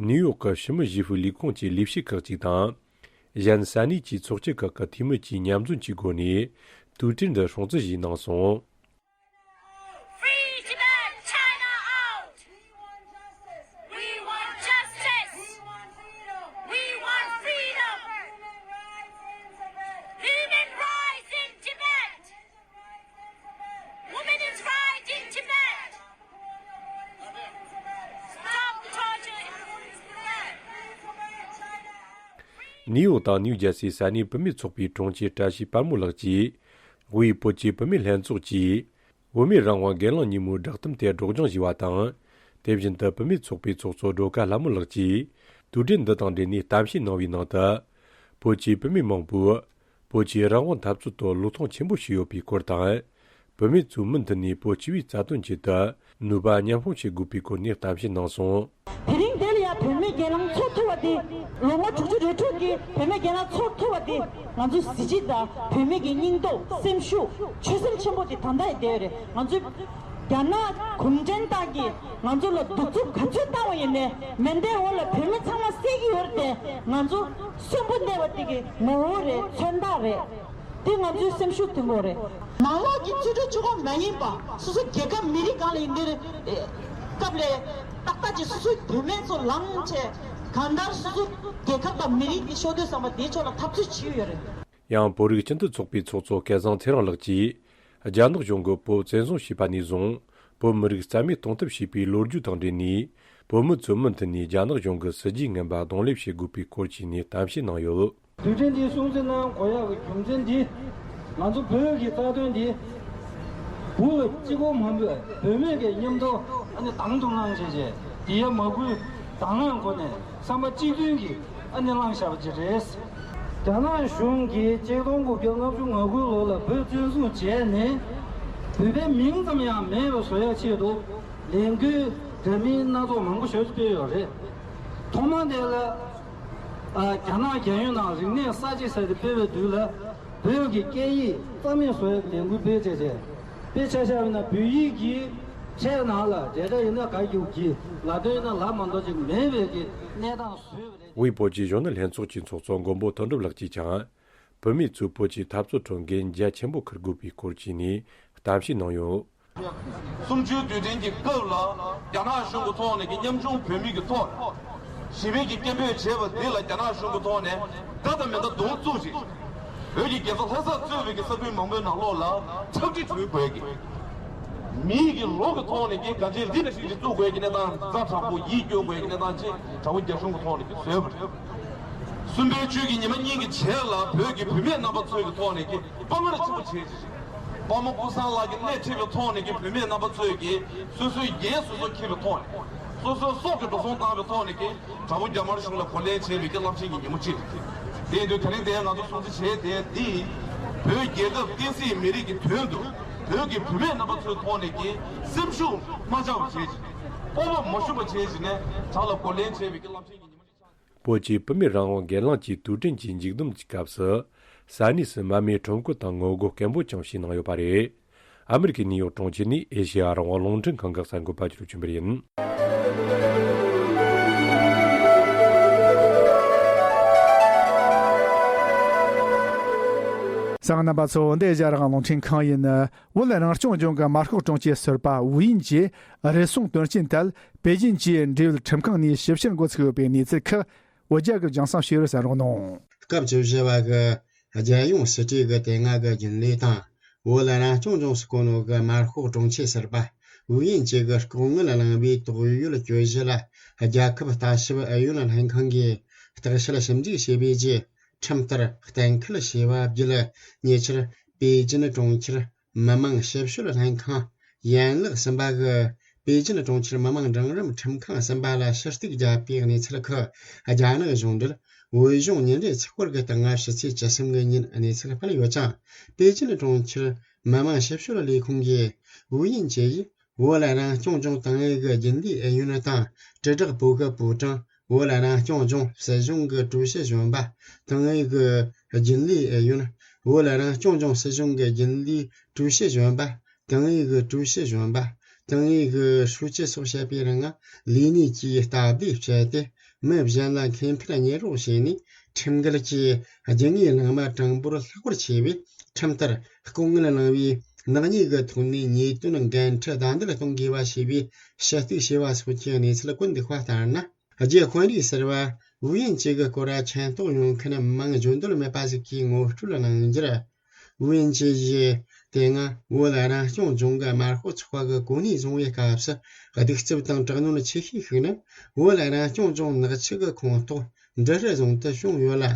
ནིའུ་ཡོག་གི་ཞི་མོལ་བྱེད་ཤུགས་ལས་ཁུངས་ཀྱི་ལས་བྱེད་ཁག་ཅིག་དང་། གཞན་ས་གནས་ཀྱི་ཚོགས་སྐྱིད་ཁག་གི་འཐུས་མི་བཅས་མཉམ་འཛོམས་ཀྱི་སྒོ་ནས་དུས་དྲན་འདི་སྲུང་བརྩི་ཞུས་གནང་སོང་། Free Tibet, China out! We want justice! We want freedom! Human rights in Tibet! Women's rights in Tibet! Stop the torture! ནིའུ་ཡོག་དང་ནིའུ་ཇར་སིའི་ས་གནས་བུད་མེད་ཚོགས་པའི་དྲུང་ཆེ་བཀྲ་ཤིས་དཔལ་མོ་ལགས་ཀྱིས། དབུས་བོད་ཀྱི་བུད་མེད་ལྷན་ཚོགས་ཀྱིས། བུད་མེད་རང་དབང་སྒེར་ལངས་ཉིན་མོའི་བསྒྲགས་གཏམ་དེ་སྒྲོག་སྦྱང་ཞུས་པ་དང་། དེ་བཞིན་དུ་བུད་མེད་ཚོགས་པའི་ཚོགས་གཙོ་སྒྲོལ་དཀར་ལྷ་མོ་ལགས་ཀྱིས། དུས་དྲན་འདི་དང་འབྲེལ་ནས་གཏམ་བཤད་གནང་བའི་ནང་དུ། བོད་ཀྱི་བུད་མེད་མང་པོས། བོད་ཀྱི་རང་དབང་འཐབ་རྩོད་དུ་བློས་གཏོང་ཆེན་པོ་བྱས་ཡོད་པའི་སྐོར་དང་། བུད་མེད་ཚོས་མུ་མཐུད་ནས་བོད་སྤྱི་པའི་རྩ་དོན་ཆེད་དུ་ནུས་པ་མཉམ་སྤུངས་བྱེད་དགོས་པའི་སྐོར་ནས་གཏམ་བཤད་གནང་སོང་། དེ་རིང་འདིར་ཡང་བུད་མེད་སྒེར་ལངས་ཚོགས་ཐུབ་པ་འདི། ལོ་ངོ་དྲུག་ཅུ་རེ་དྲུག་གི་བུད་མེད་སྒེར་ལངས་ཚོགས་ཐུབ་པ་འདི། ང་ཚོའི་གཟི་བརྗིད་དང་བུད་མེད་ཀྱི་སྙིང་སྟོབས། སེམས་ཤུགས། ཆོད་སེམས་ཆེན་པོ་འདི་ད་ལྟ་ཡང་བསྡད་ཡོད་རེད། ང་ཚོའི་རྒྱ་ནག་གུང་ཁྲན་ཏང་གིས་ང་ཚོ་ལ་གདུག་རྩུབ་ག་ཚོད་བཏང་བ་ཡིན་ནའི། མེ་མདའི་འོག་ལ་བུད་མེད་ཚང་མ་བསད་ཀྱི་ཡོད་རེད་དེ། ང་ཚོ་གསོན་པོ་གནས་པ་དེ་གི་ངོ་བོ་རེད། མཚོན་རྟགས་རེད། དེ་ང་ཚོའི་སེམས་ཤུགས་མཐུན་པོ་རེད། ནང་ལོགས་ཀྱི་རྩོད་གྲོས་ཆོ་ག་མ་ཡིན་པ། སོ་སོ་རྒྱལ་ཁབ་མི་རིགས་སྒང་ལ་ཡིན་དེ་རེད། སྐབས་ལ་ཏག་ཏག་ཅིག་སོ་སོའི་བུད་མེད་ཚོ་ལངས་བྱས། གང་ལྟར་སོ་སོ་རྒྱལ་ཁབ་དང་མི་རིགས་ཀྱི་ཕྱོགས་བསྡུས་བསམ་པ་དེའི་ཕྱོགས་ལ་འཐབ་རྩོད་བྱེད་ཀྱི་ཡོད་རེད། ཡང་བོད་རིགས་སྤྱི་མཐུན་ཚོགས་པའི་ཚོགས་གཙོ་སྐལ་བཟང་ཚེ་རིང་ལགས་ཀྱིས། རྒྱ་ནག་གཞུང་གིས་བོད་བཙན་བཟུང་བྱས་པ་ནས་བཟུང་། བོད་མི་རིགས་རྩ་མེད་གཏོང་ཐབས་བྱས་པའི་ལོ་རྒྱུས་དང་འབྲེལ་ནས། བོད་མི་ཚོས་མུ་མཐུད་ནས་རྒྱ་ནག་གཞུང་གི་སྲིད་ཇུས་ངན་པ་གདོང་ལེན་བྱེད་དགོས་པའི་སྐོར་བཅས་ནས་གཏམ་བཤད་གནང་ཡོད། དུས་དྲན་འདི་སྲུང་བརྩི་གནང་དགོས་ཡག་གི་རྒྱུ་མཚན་འདི། ང་ཚོ་བོད་ཀྱི་རྩ་དོན་འདི། བོད་གཅིག་པོ་མ་འབད་བོད་མི་གི་མཉམ་དུ་ཨ་ནི་དང་དུ་བླངས་བྱས་བྱས་དེ་ཡ་མ་འགུལ་དང་བླངས་སྒོ་ནས་བསམ་པ་གཅིག་མཐུན་གྱིས་ཨ་ནི་བླངས་བཞག་པ་ཅིག་རེད། རྒྱ་ནག་གཞུང་གིས་ཆིག་སྟོང་དགུ་བརྒྱ་ལྔ་བཅུ་ང་དགུ་ལོ་ལ་བོད་བཙན་བཟུང་བྱས་ནས། བོད་པའི་མིང་ཙམ་ཡང་མེད་པ་བཟོ་ཡག་ཆེད་དུ་ལས་འགུལ་འདྲ་མིན་སྣ་ཚོགས་མང་པོ་ཞེ་པོ་ཅིག་སྤེལ་ཡོད་རེད། ཐོག་མ་དེ་ལ། ཨ། རྒྱ་ནག་རྒྱལ་ཡོངས་ནང་རིག་གནས་གསར་བརྗེ་ཟེར་དེ་སྤེལ་བའི་དུས་ལ། བོད་ཀྱི་སྐད་ཡིག་རྩ་མེད་བཟོ་ཡག་གི་ལས་འགུལ་སྤེལ་བྱས་བྱས། དཔེ་ཆ་བཞག་པ་ཡིན་ན་བོད་ཡིག་གི་ཆེད་ནང་ལ་འབྲེལ་སྒྲ་ཡིན་ན་ག་རྒྱུག་གི། ལ་དོན་ཡིན་ན་ལ་མ་གཏོགས་ཅིག་མེད་པའི་གི་གནས་སྟངས་བཟོས་པ་རེད། དབུས་བོད་ཀྱི་གཞོན་ནུ་ལྷན་ཚོགས་ཀྱི་ཚོགས་གཙོ་མགོན་པོ་དོན་གྲུབ་ལགས་ཀྱིས་ཀྱང་། བོད་མིའི་གཙོས་བོད་ཀྱི་འཐབ་རྩོད་ཁྲོད་འགན་རྒྱ་ཆེན་པོ་འཁུར་དགོས་པའི་སྐོར་བཅས་ནས་གཏམ་བཤད་གནང་ཡོད། གསུམ་བཅུའི་དུས་དྲན་གྱི་སྐབས་ལ་རྒྱ་ནག་གཞུང་གི་ཐོག་ནས་ཀྱི་ཉམ་ཆུང་བོད་མི་གི་ཐོག་ཞི་བའི་གི་སྐད་འབོད་བྱས་པ་འདི་ལ་རྒྱ་ནག་གཞུང་གི་ཐོག་ནས་དགའ་དང་མི་དགའ་གདོང་བཙུགས་ཤིང་། བོད་ཀྱི་རྒྱལ་ས་ལྷ་སར་གཙོས་པའི་གི་ས་ཁུལ་མང་པོའི་ནང་ལོགས་ལ་ཁྲག་དྲི་བྲོ་དགོས་ཀྱི། མིའི་གི་ལོ་གི་ཐོག་ནས་ཀྱི་གང་ཅི་འདི་ལ་ཞིག་ཅིག་བཙུགས་དགོས་ཀྱི་གནས་སྟངས་ཛ་དྲག་པོ་ཡིད་སྐྱོ་དགོས་ཀྱི་གནས་སྟངས་ཅིག་དྲག་པོ་རྒྱ་གཞུང་གི་ཐོག་ནས་ཀྱི་བཟོས་པ་རེད། གསུམ་པའི་ཆུ་གི་ཉི་མ་གཉིས་ཀྱི་རྗེས་ལ་བོད་ཀྱི་བུད་མེད་རྣམ་པ་ཚོའི་གི་ཐོག་ནས་ཀྱི་དཔའ་ངར་ཆེན་པོ་བྱས་ཅིང་། དཔའ་མོ་ཀུན་བཟང་ལགས་ཀྱིས་སྣེ་ཁྲིད་པའི་ཐོག་ནས་ཀྱི་བུད་མེད་རྣམ་པ་ཚོས་ཀྱི་སོ་སོའི་འགན་སོ་སོ་འཁྱེར་བའི་ཐོག་ནས། སོ་སོའི་སྲོག་གི་འགྲོ་སོང་བཏང་བའི་ཐོག་ནས་ཀྱི་དྲག་པོ་རྒྱ་དམར་གཞུང་ལ་གོ་ལན་བྱས་པའི་ཀྱི་རླབས་ཆེན་གྱི་ཉིན་མོ་གཅིག་རེད། དེ་ཡིན་དུས་ད་རིང་དེ་ང་ཚོ་སྲུང་བརྩི་བྱས་ཏེ་འདི། བོད་རྒྱལ་ཁབ་བསྟན་སྲིད་མི་རིགས་ཀྱི་དོན་དུ་བོད་ཀྱི་བུད་མེད་རྣམ་པ་ཚོའི་ཐོག་ནས་ཀྱི་སེམས་ཤུགས་མ་ཆག་པ་བྱས་ཤིང་། སྤོབས་པ་མ་ཞུམ་པ་བྱས་ཤིང་ནས་དྲག་ལ་གོ་ལན་བྱས་པའི་ཀྱི་རླབས་ཆེན་གྱི་ཉིན་མོ་གཅིག་བོད་ཀྱི་བུད་མེད་རང་དབང་སྒེར་ལངས་ཀྱི་དུས་དྲན་གྱི་མཇུག་བསྡོམས་ཀྱི་སྐབས་སུ། ས་གནས་སུ་མར་མེའི་ཁྲོམ་སྐོར་དང་ངོ་རྒོལ་སྐད་འབོད་ཀྱང་བྱས་གནང་ཡོད་པ་རེད། ཨ་མི་རི་ཀའི་ནིའུ་ཡོག་གྲོང་ཁྱེར་ནས་ཨེ་ཤེ་ཡ་རང་དབང་རླུང་འཕྲིན་ཁང་གི་གསར་འགོད་པ་ཆོས་སྒྲོན་པ་ཡིན། གསན་མཁན་རྣམ་པ་ཚོ། འདི་ཨེ་ཤེ་ཡ་རང་དབང་རླུང་འཕྲིན་ཁང་ཡིན། བོད་རང་སྐྱོང་ལྗོངས་ཀྱི་མར་ཤོག་དྲུང་ཆེ་ཟུར་པ་ཝུའུ་དབྱིན་གྱིས་རེ་ཟུང་དོན་རྐྱེན་ཐད། པེ་ཅིན་གྱི་འབྲེལ་ཡོད་ཁྲིམས་ཁང་ནས་ཞིབ་བཤེར་འགོ་ཚུགས་ཡོད་པའི་གནས་ཚུལ་ཁག་བོད་རྒྱ་གི་རྒྱང་སྲིང་བྱས་རེད་གསན་རོགས་གནང་། སྐབས་བཅུ་བཞི་བ་གི་རྒྱལ་ཡོངས་སྲིད་གྲོས་ཀྱི་དེ་སྔ་གི་རྒྱུན་ལས་དང་། བོད་རང་སྐྱོང་ལྗོངས་སུ་བསྐོ་ནོ་གི་མར་ཤོག་དྲུང་ཆེ་ཟུར་པ་ཝུའུ་དབྱིན་ཅེ་གི་ལྐོག་དངུལ་བླངས་པའི་དོགས་ཡོད་གྱོད་གཞི་ལ། རྒྱལ་ཁབ་ལྟ་ཞིབ་ཨུ་ཡོན་ལྷན་ཁང་གིས་བརྟག་དཔྱད་ཞིབ་འཇུག་བྱས་པའི་རྗེས། ཁྲིམས་ལྟར་གཏན་འཁེལ་བྱས་པ་བརྒྱུད། ཉེ་ཆར་པེ་ཅིན་གྲོང་ཁྱེར་མི་དམངས་ཞིབ་དཔྱོད་ལྷན་ཁང་ཡན་ལག་གསུམ་པ་གི་པེ་ཅིན་གྲོང་ཁྱེར་མི་དམངས་འབྲིང་རིམ་ཁྲིམས་ཁང་གསུམ་པ་ལ་ཞུ་གཏུག་བརྒྱབ་པའི་གནས་ཚུལ་ཁག་རྒྱ་ནག་གཞུང་འབྲེལ་བོད་གཞུང་ཉིན་རེའི་ཚིག་སྐོར་གྱི་སྟེང་ཕྱི་ཚེས་བཅུ་གསུམ་གི་ཉིན་གནས་ཚུལ་སྤེལ་ཡོད་ཅིང་། པེ་ཅིན་གྲོང་ཁྱེར་མི་དམངས་ཞིབ་དཔྱོད་ལས་ཁུངས་ཀྱི་ཝུའུ་དབྱིན་ཅེ་ཡིས། བོད་ལ་རང་སྐྱོང་ལྗོངས་ཏང་ཨུད་ཀྱི་རྒྱུན་ལས་ཨུ་ཡོན་དང་། དྲིལ་བསྒྲགས་པུའུ་ཁི་པུའུ་ཀྲང་། བོད་ལ་རང་སྐྱོང་ལྗོངས་སྲིད་གཞུང་གི་ཀྲུའུ་ཞི་གཞོན་པ། ཏང་ཨུད་ཀྱི་རྒྱུན་ལས་ཨུ་ཡོན། བོད་ལ་རང་སྐྱོང་ལྗོངས་སྲིད་གཞུང་གི་རྒྱུན་ལས་ཀྲུའུ་ཞི་གཞོན་པ། ཏང་ཨུད་ཀྱི་ཀྲུའུ་ཞི་གཞོན་པ། ཏང་ཨུད་ཀྱི་ཧྲུའུ་ཅི་སོགས་བཤད་པའི་རིང་ལས་གནས་ཀྱིས་སྟབས་བདེ་སྤྱད་དེ། མི་གཞན་ལ་ཁེ་ཕན་གཉེར་རོགས་བྱས་ནས། ཁྲིམས་འགལ་གྱིས་རྒྱུ་དངོས་ལག་དམར་གྲངས་འབོར་ལྷག་པར་ཆེ་བས། ཁྲིམས་ལྟར་ལྐོག་དངུལ་བླངས་པའི་ནག་ཉེས་ཀྱི་ཐོག་ནས་ཉེས་དོན་འགན་འཁྲི་ལྡབ་འདེད་གཏོང་དགོས་པ་ཞེས་པའི་ཞུ་གཏུག་བྱས་པ་སོགས་ཀྱི་གནས་ཚུལ་བཀོད་འདུག་པ་ལྟར་ན། རྒྱའི་དཔོན་རིགས་ཟུར་པ་ཝུའུ་དབྱིན་ཅེ་གི་སྐོར་མཁྱེན་རྟོགས་ཡོང་མཁན་མང་འཇོན་འདོད་མེད་པ་ཞིག་གིས་ངོ་སྤྲོད་གནང་རྒྱུར། ཝུའུ་དབྱིན་ཅེ་ཡིས་དེ་སྔ་བོད་ལ་རང་སྐྱོང་ལྗོངས་ཀྱི་དམར་ཤོག་ཚོགས་པ་གི་གོ་གནས་བཟུང་བའི་སྐབས་སུ་གདུག་རྩུབ་དང་དྲག་གནོན་ཆེ་ཤོས་ཤིག་ནི། བོད་ལ་རང་སྐྱོང་ལྗོངས་ནག་ཆུ་གི་ཁོངས་གཏོགས་འབྲི་རུ་རྫོང་དུ་བྱུང་ཡོད་ལ།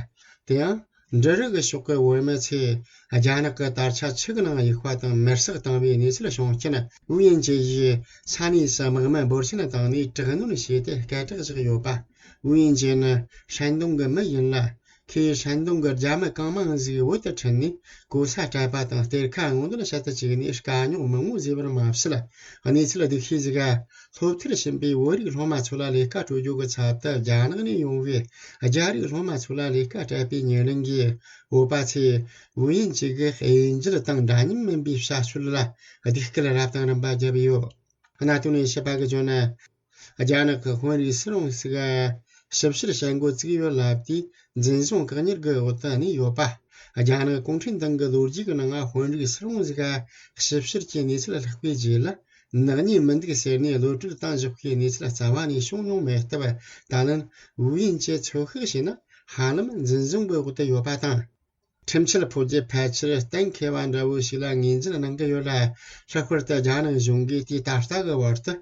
དེ་ཡང་། འབྲི་རུ་གི་ཕྱོགས་ཀྱི་བོད་མི་ཚོས་རྒྱ་ནག་གི་དར་ཆ་ཆུ་གི་ནང་གཡུག་པ་དང་མེར་སྲེག་བཏང་བའི་གནས་ཚུལ་བྱུང་རྐྱེན། ཝུའུ་དབྱིན་ཅེ་ཡིས་ས་གནས་སུ་དམག་མི་འབོར་ཆེན་བཏང་ནས་དྲག་གནོན་བྱས་ཏེ་སྐད་གྲགས་བཞག་ཡོད་པ། ཝུའུ་དབྱིན་ཅེ་ནི་ཧྲན་ཏུང་གི་མི་ཡིན་ལ། ཁོས་ཧྲན་ཏུང་གི་རྒྱ་མི་གང་མང་ཞིག་བོད་དུ་ཁྲིད་ནས་གོ་ས་སྤྲད་པ་དང་གཏེར་ཁ་སྔོག་འདོན་བྱེད་དུ་བཅུག་ནས་དཀའ་རྙོག་མང་པོ་བཟོས་པར་མ་ཟད། གནས་ཚུལ་སྡུག་ཤོས་ཤིག་སློབ་མཐར་ཕྱིན་པའི་བོད་རིགས་སློབ་མ་ཚོ་ལ་ལས་ཀ་སྤྲོད་རྒྱུ་གི་ཆེད་དུ་རྒྱ་ནག་ནས་ཡོང་བའི་རྒྱ་རིགས་སློབ་མ་ཚོ་ལ་ལས་ཀ་སྤྲད་པའི་ཉེར་ལེན་གྱིས། བོད་པ་ཚོས་ཝུའུ་དབྱིན་ཅེ་གི་དབྱེ་འབྱེད་དང་འདྲ་མཉམ་མིན་པའི་བྱ་སྤྱོད་ལ་སྡིགས་སྐུལ་རབ་དང་རིམ་པ་བརྒྱབ་ཡོད། གནད་དོན་ནས་ཞིབ་པ་གིས་བརྗོད་ན། རྒྱ་ནག་གི་དཔོན་རིགས་སུ་རུང་ཞིག་ཞིབ་བཤེར་བྱེད་འགོ་བཙུགས་ཡོད་ལབ་དུས། འཛིན་བཟུང་བཀག་ཉར་གྱི་འོག་ཏུ་གནས་ཡོད་པ། རྒྱ་ནག་གུང་ཁྲན་ཏང་གི་ལོ་རྒྱུས་ཀྱི་ནང་དཔོན་རིགས་སུ་རུང་ཞིག་ཞིབ་བཤེར་གྱི་གནས་ཚུལ་ལྷག་པའི་རྗེས་ལ། ནག་ཉེས་མི་འདུག་ཟེར་ནས་གློད་གྲོལ་བཏང་བཞག་པའི་གནས་ཚུལ་རྩ་བ་ནས་བྱུང་མྱོང་མེད་སྟབས། ད་ལན་ཝུའུ་དབྱིན་ཅེ་ཚོད་དཔག་བྱས་ན་ཧ་ལམ་འཛིན་བཟུང་གི་འོག་ཏུ་ཡོད་པ་དང་། ཁྲིམས་འཆར་ཕོ་རྒྱས་ཕལ་ཆེར་གཏན་འཁེལ་བ་འདྲ་བོ་ཞིག་ལ་ངོས་འཛིན་གནང་གི་ཡོད་ལ། ལྷག་པར་དུ་རྒྱ་ནག་གཞུང་གིས་དུས་ད་ལྟ་གི་བར་དུ་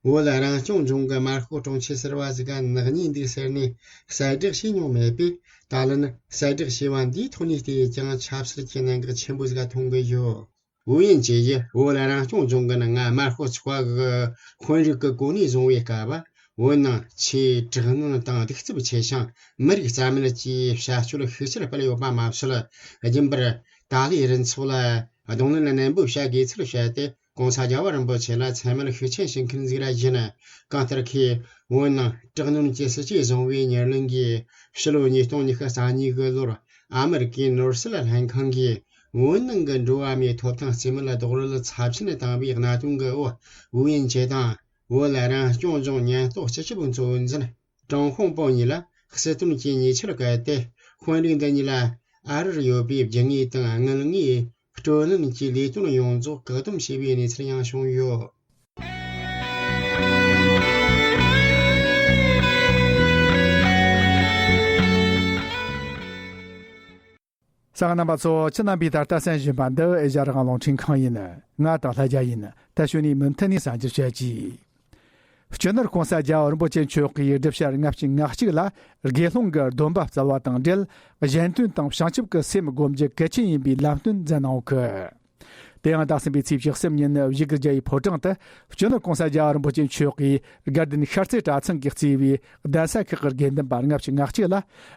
བོད་རང་སྐྱོང་ལྗོངས་ཀྱི་དམར་ཤོག་དྲུང་ཆེ་ཟུར་པ་ཟིག་ག་ནག་ཉེས་འདུག་ཟེར་ནས་གསལ་བསྒྲགས་བྱས་མྱོང་མེད་པས། ད་ལན་གསལ་བསྒྲགས་བྱས་པ་འདིའི་ཐོག་ནས་བལྟས་ཀྱང་ཆབ་སྲིད་ཀྱི་གནད་འགག་ཆེན་པོ་ཟིག་མཐོང་གི་ཡོད། ཝུའུ་དབྱིང་ཇེ་ཡིས་བོད་རང་སྐྱོང་ལྗོངས་ཀྱི་ནང་དམར་ཤོག་ཚོགས་པ་གི་དཔོན་རིགས་ཀྱི་གོ་གནས་བཟུང་བའི་སྐབས། བོད་ནང་ཆེས་དྲག་གནོན་དང་གདུག་རྩུབ་ཆེ་ཞིང་མི་རིགས་རྩ་མེད་ཀྱི་བྱ་སྤྱོད་ཤུགས་ཆེར་སྤེལ་ཡོད་པ་མ་ཟད། རྒྱུན་པར་ཏཱ་ལའི་རུ་ཚོགས་ལ་གདོང་ལེན་ནན་པོ་བྱ་དགོས་ཚུལ་བཤད་དེ། ྋགོང་ས་རྒྱལ་བ་རིན་པོ་ཆེ་ལ་མཚན་སྨད་ཤུགས་ཆེན་བྱེད་མཁན་ཟིག་ར་བཞིན། གང་ལྟར་ཁོས་བོད་ནང་དྲག་གནོན་གྱི་སྲིད་ཇུས་བཟུང་བའི་ཉེར་གླེང་གིས། ཕྱི་ལོ་ཉིས་སྟོང་ཉི་ཤུ་རྩ་གཉིས་གི་ལོར་ཨ་མི་རི་ཀའི་ནོར་སྲིད་ལྷན་ཁང་གིས་བོད་ནང་གི་འགྲོ་བ་མིའི་ཐོབ་ཐང་རྩིས་མེད་ལ་རྡོག་རོལ་ཚབས་ཆེན་བཏང་བའི་གནད་དོན་གྱི་འོག་ཝུའུ་དབྱིང་ཇེ་དང་བོད་ལ་རང་སྐྱོང་ལྗོངས་ཉེན་རྟོག་སྤྱི་ཁྱབ་གཙོ་འཛིན་ཀྲང་ཧོང་པོ་གཉིས་ལ་སྲིད་དོན་གྱི་ཉེས་ཆད་བཀལ་ཏེ། དཔོན་རིགས་འདི་གཉིས་ལ་ཨ་རིར་ཡོད་པའི་རྒྱུ་དངོས་དང་དངུལ་དངོས་སྤྲོད་ལེན་གྱི་ལས་དོན་ཡོངས་རྫོགས་བཀག་སྡོམ་བྱས་པའི་གནས་ཚུལ་ཡང་བྱུང་ཡོད། གསན་མཁན་རྣམ་པ་ཚོ། ཁྱེད་རྣམ་པས་ད་ལྟ་གསན་བཞིན་པ་འདི་ཨེ་ཤ་ཡ་རང་དབང་རླུང་འཕྲིན་ཁང་ཡིན། ང་དང་ལྷ་རྒྱལ་ཡིན། ད་གཞུག་ནས་མུ་མཐུད་ནས་གསན་རྒྱུ་བྱེད་ཀྱིས། སྤྱི་ནོར་༧གོང་ས་༧རྒྱལ་བ་རིན་པོ་ཆེ་མཆོག་གིས་སྒྲུབ་བྱ་ལྔ་བཅུ་ང་གཅིག་ལ་དགེ་སློང་གི་སྡོམ་པ་བསྩལ་བ་དང་འབྲེལ། གཞན་དོན་དང་བྱང་ཆུབ་ཀྱི་སེམས་སྒོམ་རྒྱུ་གལ་ཆེན་ཡིན་པའི་ལམ་སྟོན་མཛད་གནང་ཡོད་གི། དེ་ཡང་ཟླ་གསུམ་པའི་ཚེས་བཅུ་གསུམ་ཉིན་བཞུགས་སྒར་རྒྱལ་བའི་ཕོ་བྲང་དུ་སྤྱི་ནོར་༧གོང་ས་༧རྒྱལ་བ་རིན་པོ་ཆེ་མཆོག་གིས་དགའ་ལྡན་ཤར་རྩེ་གྲྭ་ཚང་གིས་གཙོས་པའི་གདན་ས་ཁག་གི་དགེ་འདུན་པ་ལྔ་བཅུ་ང་གཅིག་ལ་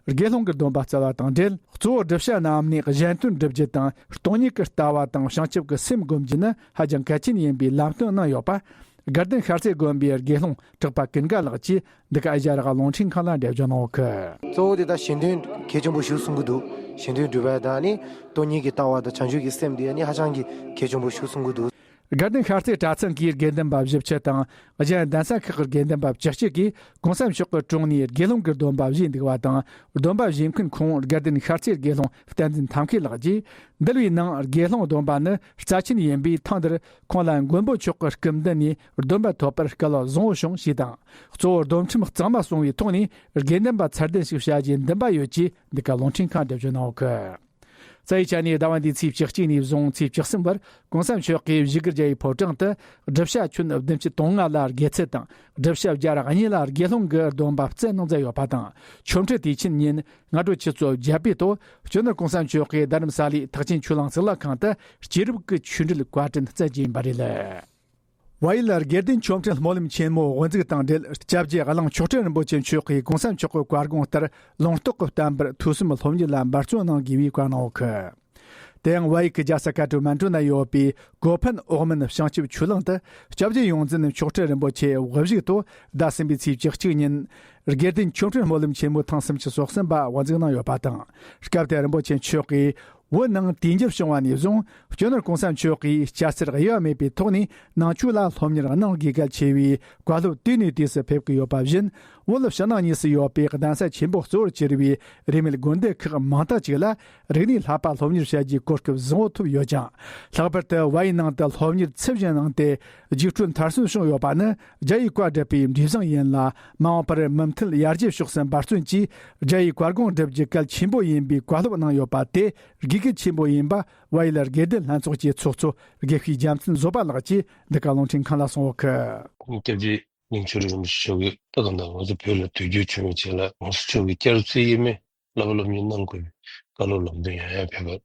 དགེ་སློང་གི་སྡོམ་པ་བསྩལ་བ་དང་འབྲེལ། གཙོ་བོ་སྒྲུབ་བྱ་རྣམས་ནས་གཞན་དོན་སྒྲུབ་རྒྱུ་དང་སྟོང་ཉིད་ཀྱི་ལྟ་བ་དང་བྱང་ཆུབ་ཀྱི་སེམས་སྒོམ་རྒྱུ་ནི་ཧ་ཅང་གལ་ཆེན་ཡིན་པའི་ལམ་སྟོན་གནང་ཡོད་པ། དགའ་ལྡན་ཤར་རྩེ་དགོན་པའི་དགེ་སློང་གྲགས་པ་ཀུན་དགའ་ལགས་ཀྱིས་འདི་ག་ཨེ་ཤ་ཡ་རང་དབང་རླུང་འཕྲིན་ཁང་ལ་འགྲེལ་བརྗོད་གནང་ཡོད་གི། གཙོ་བོ་དེ་ད་གཞན་དོན་གལ་ཆེན་པོ་ཞིག་གསུང་གི་འདུག་གཞན་དོན་སྒྲུབ་པ་དང་ནི་སྟོང་ཉིད་ཀྱི་ལྟ་བ་དང་བྱང་ཆུབ་ཀྱི་སེམས་དེ་ནི་ཧ་ཅང་གི་གལ་ཆེན་པོ་ཞིག་གསུང་གི་འདུག་དགའ་ལྡན་ཤར་རྩེ་གྲྭ་ཚང་གི་དགེ་འདུན་པ་བཞི་བཅུ་དང་། གཞན་གདན་ས་ཁག་གི་དགེ་འདུན་པ་བཅུ་གཅིག་གིས་གོང་ས་མཆོག་གི་དྲུང་ནས་དགེ་སློང་གི་སྡོམ་པ་བཞེས་འདུག་པ་དང་། སྡོམ་པ་བཞེས་མཁན་ཁོང་དགའ་ལྡན་ཤར་རྩེའི་དགེ་སློང་བསྟན་འཛིན་ཐབས་མཁས་ལགས་ཀྱིས། འདུལ་བའི་ནང་དགེ་སློང་སྡོམ་པ་ནི་རྩ་ཆེན་ཡིན་པས། ཐེངས་འདིར་ཁོང་ལ་མགོན་པོ་མཆོག་གི་སྐུ་མདུན་ནས་སྡོམ་པ་ཐོབ་པར་སྐལ་བ་བཟང་བོ་བྱུང་ཞེས་དང་། གཙོ་བོ་སྡོམ་ཁྲིམས་གཙང་མ་སྲུང་བའི་ཐོག་ནས་དགེ་འདུན་པ་ཚུལ་ལྡན་ཞིག་བྱ་རྒྱུའི་འདུན་པ་ཡོད་ཅེས་འདི་ག་རླུང་འཕྲིན་ཁང་འགྲེལ་བརྗོད་གནང་ཡོད་གི། རྩ་བའི་ཆ་ནས་ཟླ་བ་འདིའི་ཚེས་བཅུ་གཅིག་ནས་བཟུང་ཚེས་བཅུ་གསུམ་བར་གོང་ས་མཆོག་གིས་བཞུགས་སྒར་རྒྱལ་བའི་ཕོ་བྲང་དུ་སྒྲུབ་བྱ་ཁྱོན་བདུན་ཅུ་དོན་ལྔ་ལ་དགེ་ཚུལ་དང་། སྒྲུབ་བྱ་བརྒྱ་ར་གཉིས་ལ་དགེ་སློང་གི་སྡོམ་པ་བསྩལ་གནང་མཛད་ཡོད་པ་དང་། ཆོ་འཕྲུལ་དུས་ཆེན་ཉིན་སྔ་དྲོ་ཆུ་ཚོད་བརྒྱད་པའི་ཐོག་སྤྱི་ནོར་གོང་ས་མཆོག་གིས་རྡ་རམ་ས་ལའི་ཐེག་ཆེན་ཆོས་གླིང་གཙུག་ལག་ཁང་དུ་སྐྱེས་རབས་ཀྱི་ཆོས་འབྲེལ་བཀའ་དྲིན་སྩལ་རྒྱུ་ཡིན་པ་རེད། བལ་ཡུལ་དགེ་ལྡན་ཆོ་འཕྲུལ་སྨོན་ལམ་ཆེན་མོ་དབུ་འཛུགས་དང་འབྲེལ། སྐྱབས་རྗེ་གླིང་མཆོག་སྤྲུལ་རིན་པོ་ཆེ་མཆོག་གིས་གོང་ས་མཆོག་གི་བཀའ་དགོངས་ལྟར་ལུང་རྟོགས་ཀྱི་བསྟན་པར་ཐོས་བསམ་སློབ་གཉེར་ལ་འབད་བརྩོན་གནང་དགོས་པའི་བཀའ་གནང་ཡོད་གི། དེ་ཡང་བལ་ཡུལ་གྱི་རྒྱལ་ས་ཀ་ཐ་མན་ཌུ་ན་ཡོད་པའི་གོ་ཕན་འོག་མིན་བྱང་ཆུབ་ཆོས་གླིང་དུ་སྐྱབས་རྗེ་ཡོངས་འཛིན་མཆོག་སྤྲུལ་རིན་པོ་ཆེ་དབུ་བཞུགས་ཐོག་ཟླ་གསུམ་པའི་ཚེས་བཅུ་གཅིག་ཉིན་དགེ་ལྡན་ཆོ་འཕྲུལ་སྨོན་ལམ་ཆེན་མོ་ཐེངས་སུམ་ཅུ་སོ་གསུམ་པ་དབུ་འཛུགས་གནང་ཡོད་པ་དང་། སྐབས་དེར་རིན་པོ་ཆེ་མཆོག་གིས་བོད་ནང་དུས་འགྱུར་བྱུང་བ་ནས་བཟུང་སྤྱི་ནོར་གོང་ས་མཆོག་གིས་སྐྱ་སེར་དབྱེ་བ་མེད་པའི་ཐོག་ནས་ནང་ཆོས་ལ་སློབ་གཉེར་གནང་དགོས་གལ་ཆེ་བའི་བཀའ་སློབ་དུས་ནས་དུས་སུ་ཕེབས་ཀྱི་ཡོད་པ་བཞིན། བོད་ཕྱི་ནང་གཉིས་སུ་ཡོད་པའི་གདན་ས་ཆེན་པོ་གཙོ་བོར་གྱུར་བའི་རིས་མེད་དགོན་སྡེ་ཁག་མང་དག་ཅིག་ལ་རིག་གནས་བསླབ་པ་སློབ་གཉེར་བྱ་རྒྱུའི་གོ་སྐབས་བཟང་བོ་ཐོབ་ཡོད་ཅིང་། ལྷག་པར་དུ་བལ་ཡུལ་ནང་དུ་སློབ་གཉེར་ཚབས་ཆེན་གནང་སྟེ་རྒྱུགས་སྤྲོད་མཐར་སོན་བྱུང་ཡོད་པ་ནི་རྒྱ་ཡིས་བཀའ་བསྒྲུབས་པའི་འབྲས་བཟང་ཡིན་ལ། མ་འོངས་པར་མུ་མཐུད་ཡར་རྒྱས་ཕྱོགས་སུ་འབད་བརྩོན་གྱིས་རྒྱ་ཡིས་བཀའ་དགོངས་སྒྲུབ་རྒྱུ་གལ་ཆེན་པོ་ཡིན་པའི་བཀའ་སློབ་གནང་ཡོད་པ་དེ་དགོས་གལ་ཆེན་པོ་ཡིན་པ་བལ་ཡུལ་དགེ་ལྡན་ལྷན་ཚོགས་ཀྱི་ཚོགས་གཙོ་དགེ་བཤེས་རྒྱལ་མཚན་བཟོད་པ་ལགས་ཀྱིས་འདི་ག་རླུང་འཕྲིན་ཁང་ལ་གསུངས་ཡོད་གི། སྐྱབས་རྗེ་གླིང་ཆོས་རིན་པོ་ཆེ་མཆོག་གིས་ད་ག་ནང་ང་ཚོ་བོད་ལ་དུས་འགྱུར་བྱུང་བའི་རྗེས་ལ་གོང་ས་མཆོག་གིས་བསྐྱར་དུ་དབྱེར་མེད་བསླབ་པ་སློབ་གཉེར་གནང་དགོས་པའི་བཀའ་སློབ་ལམ་སྟོན་ཡང་ཡང་ཕེབས་པ།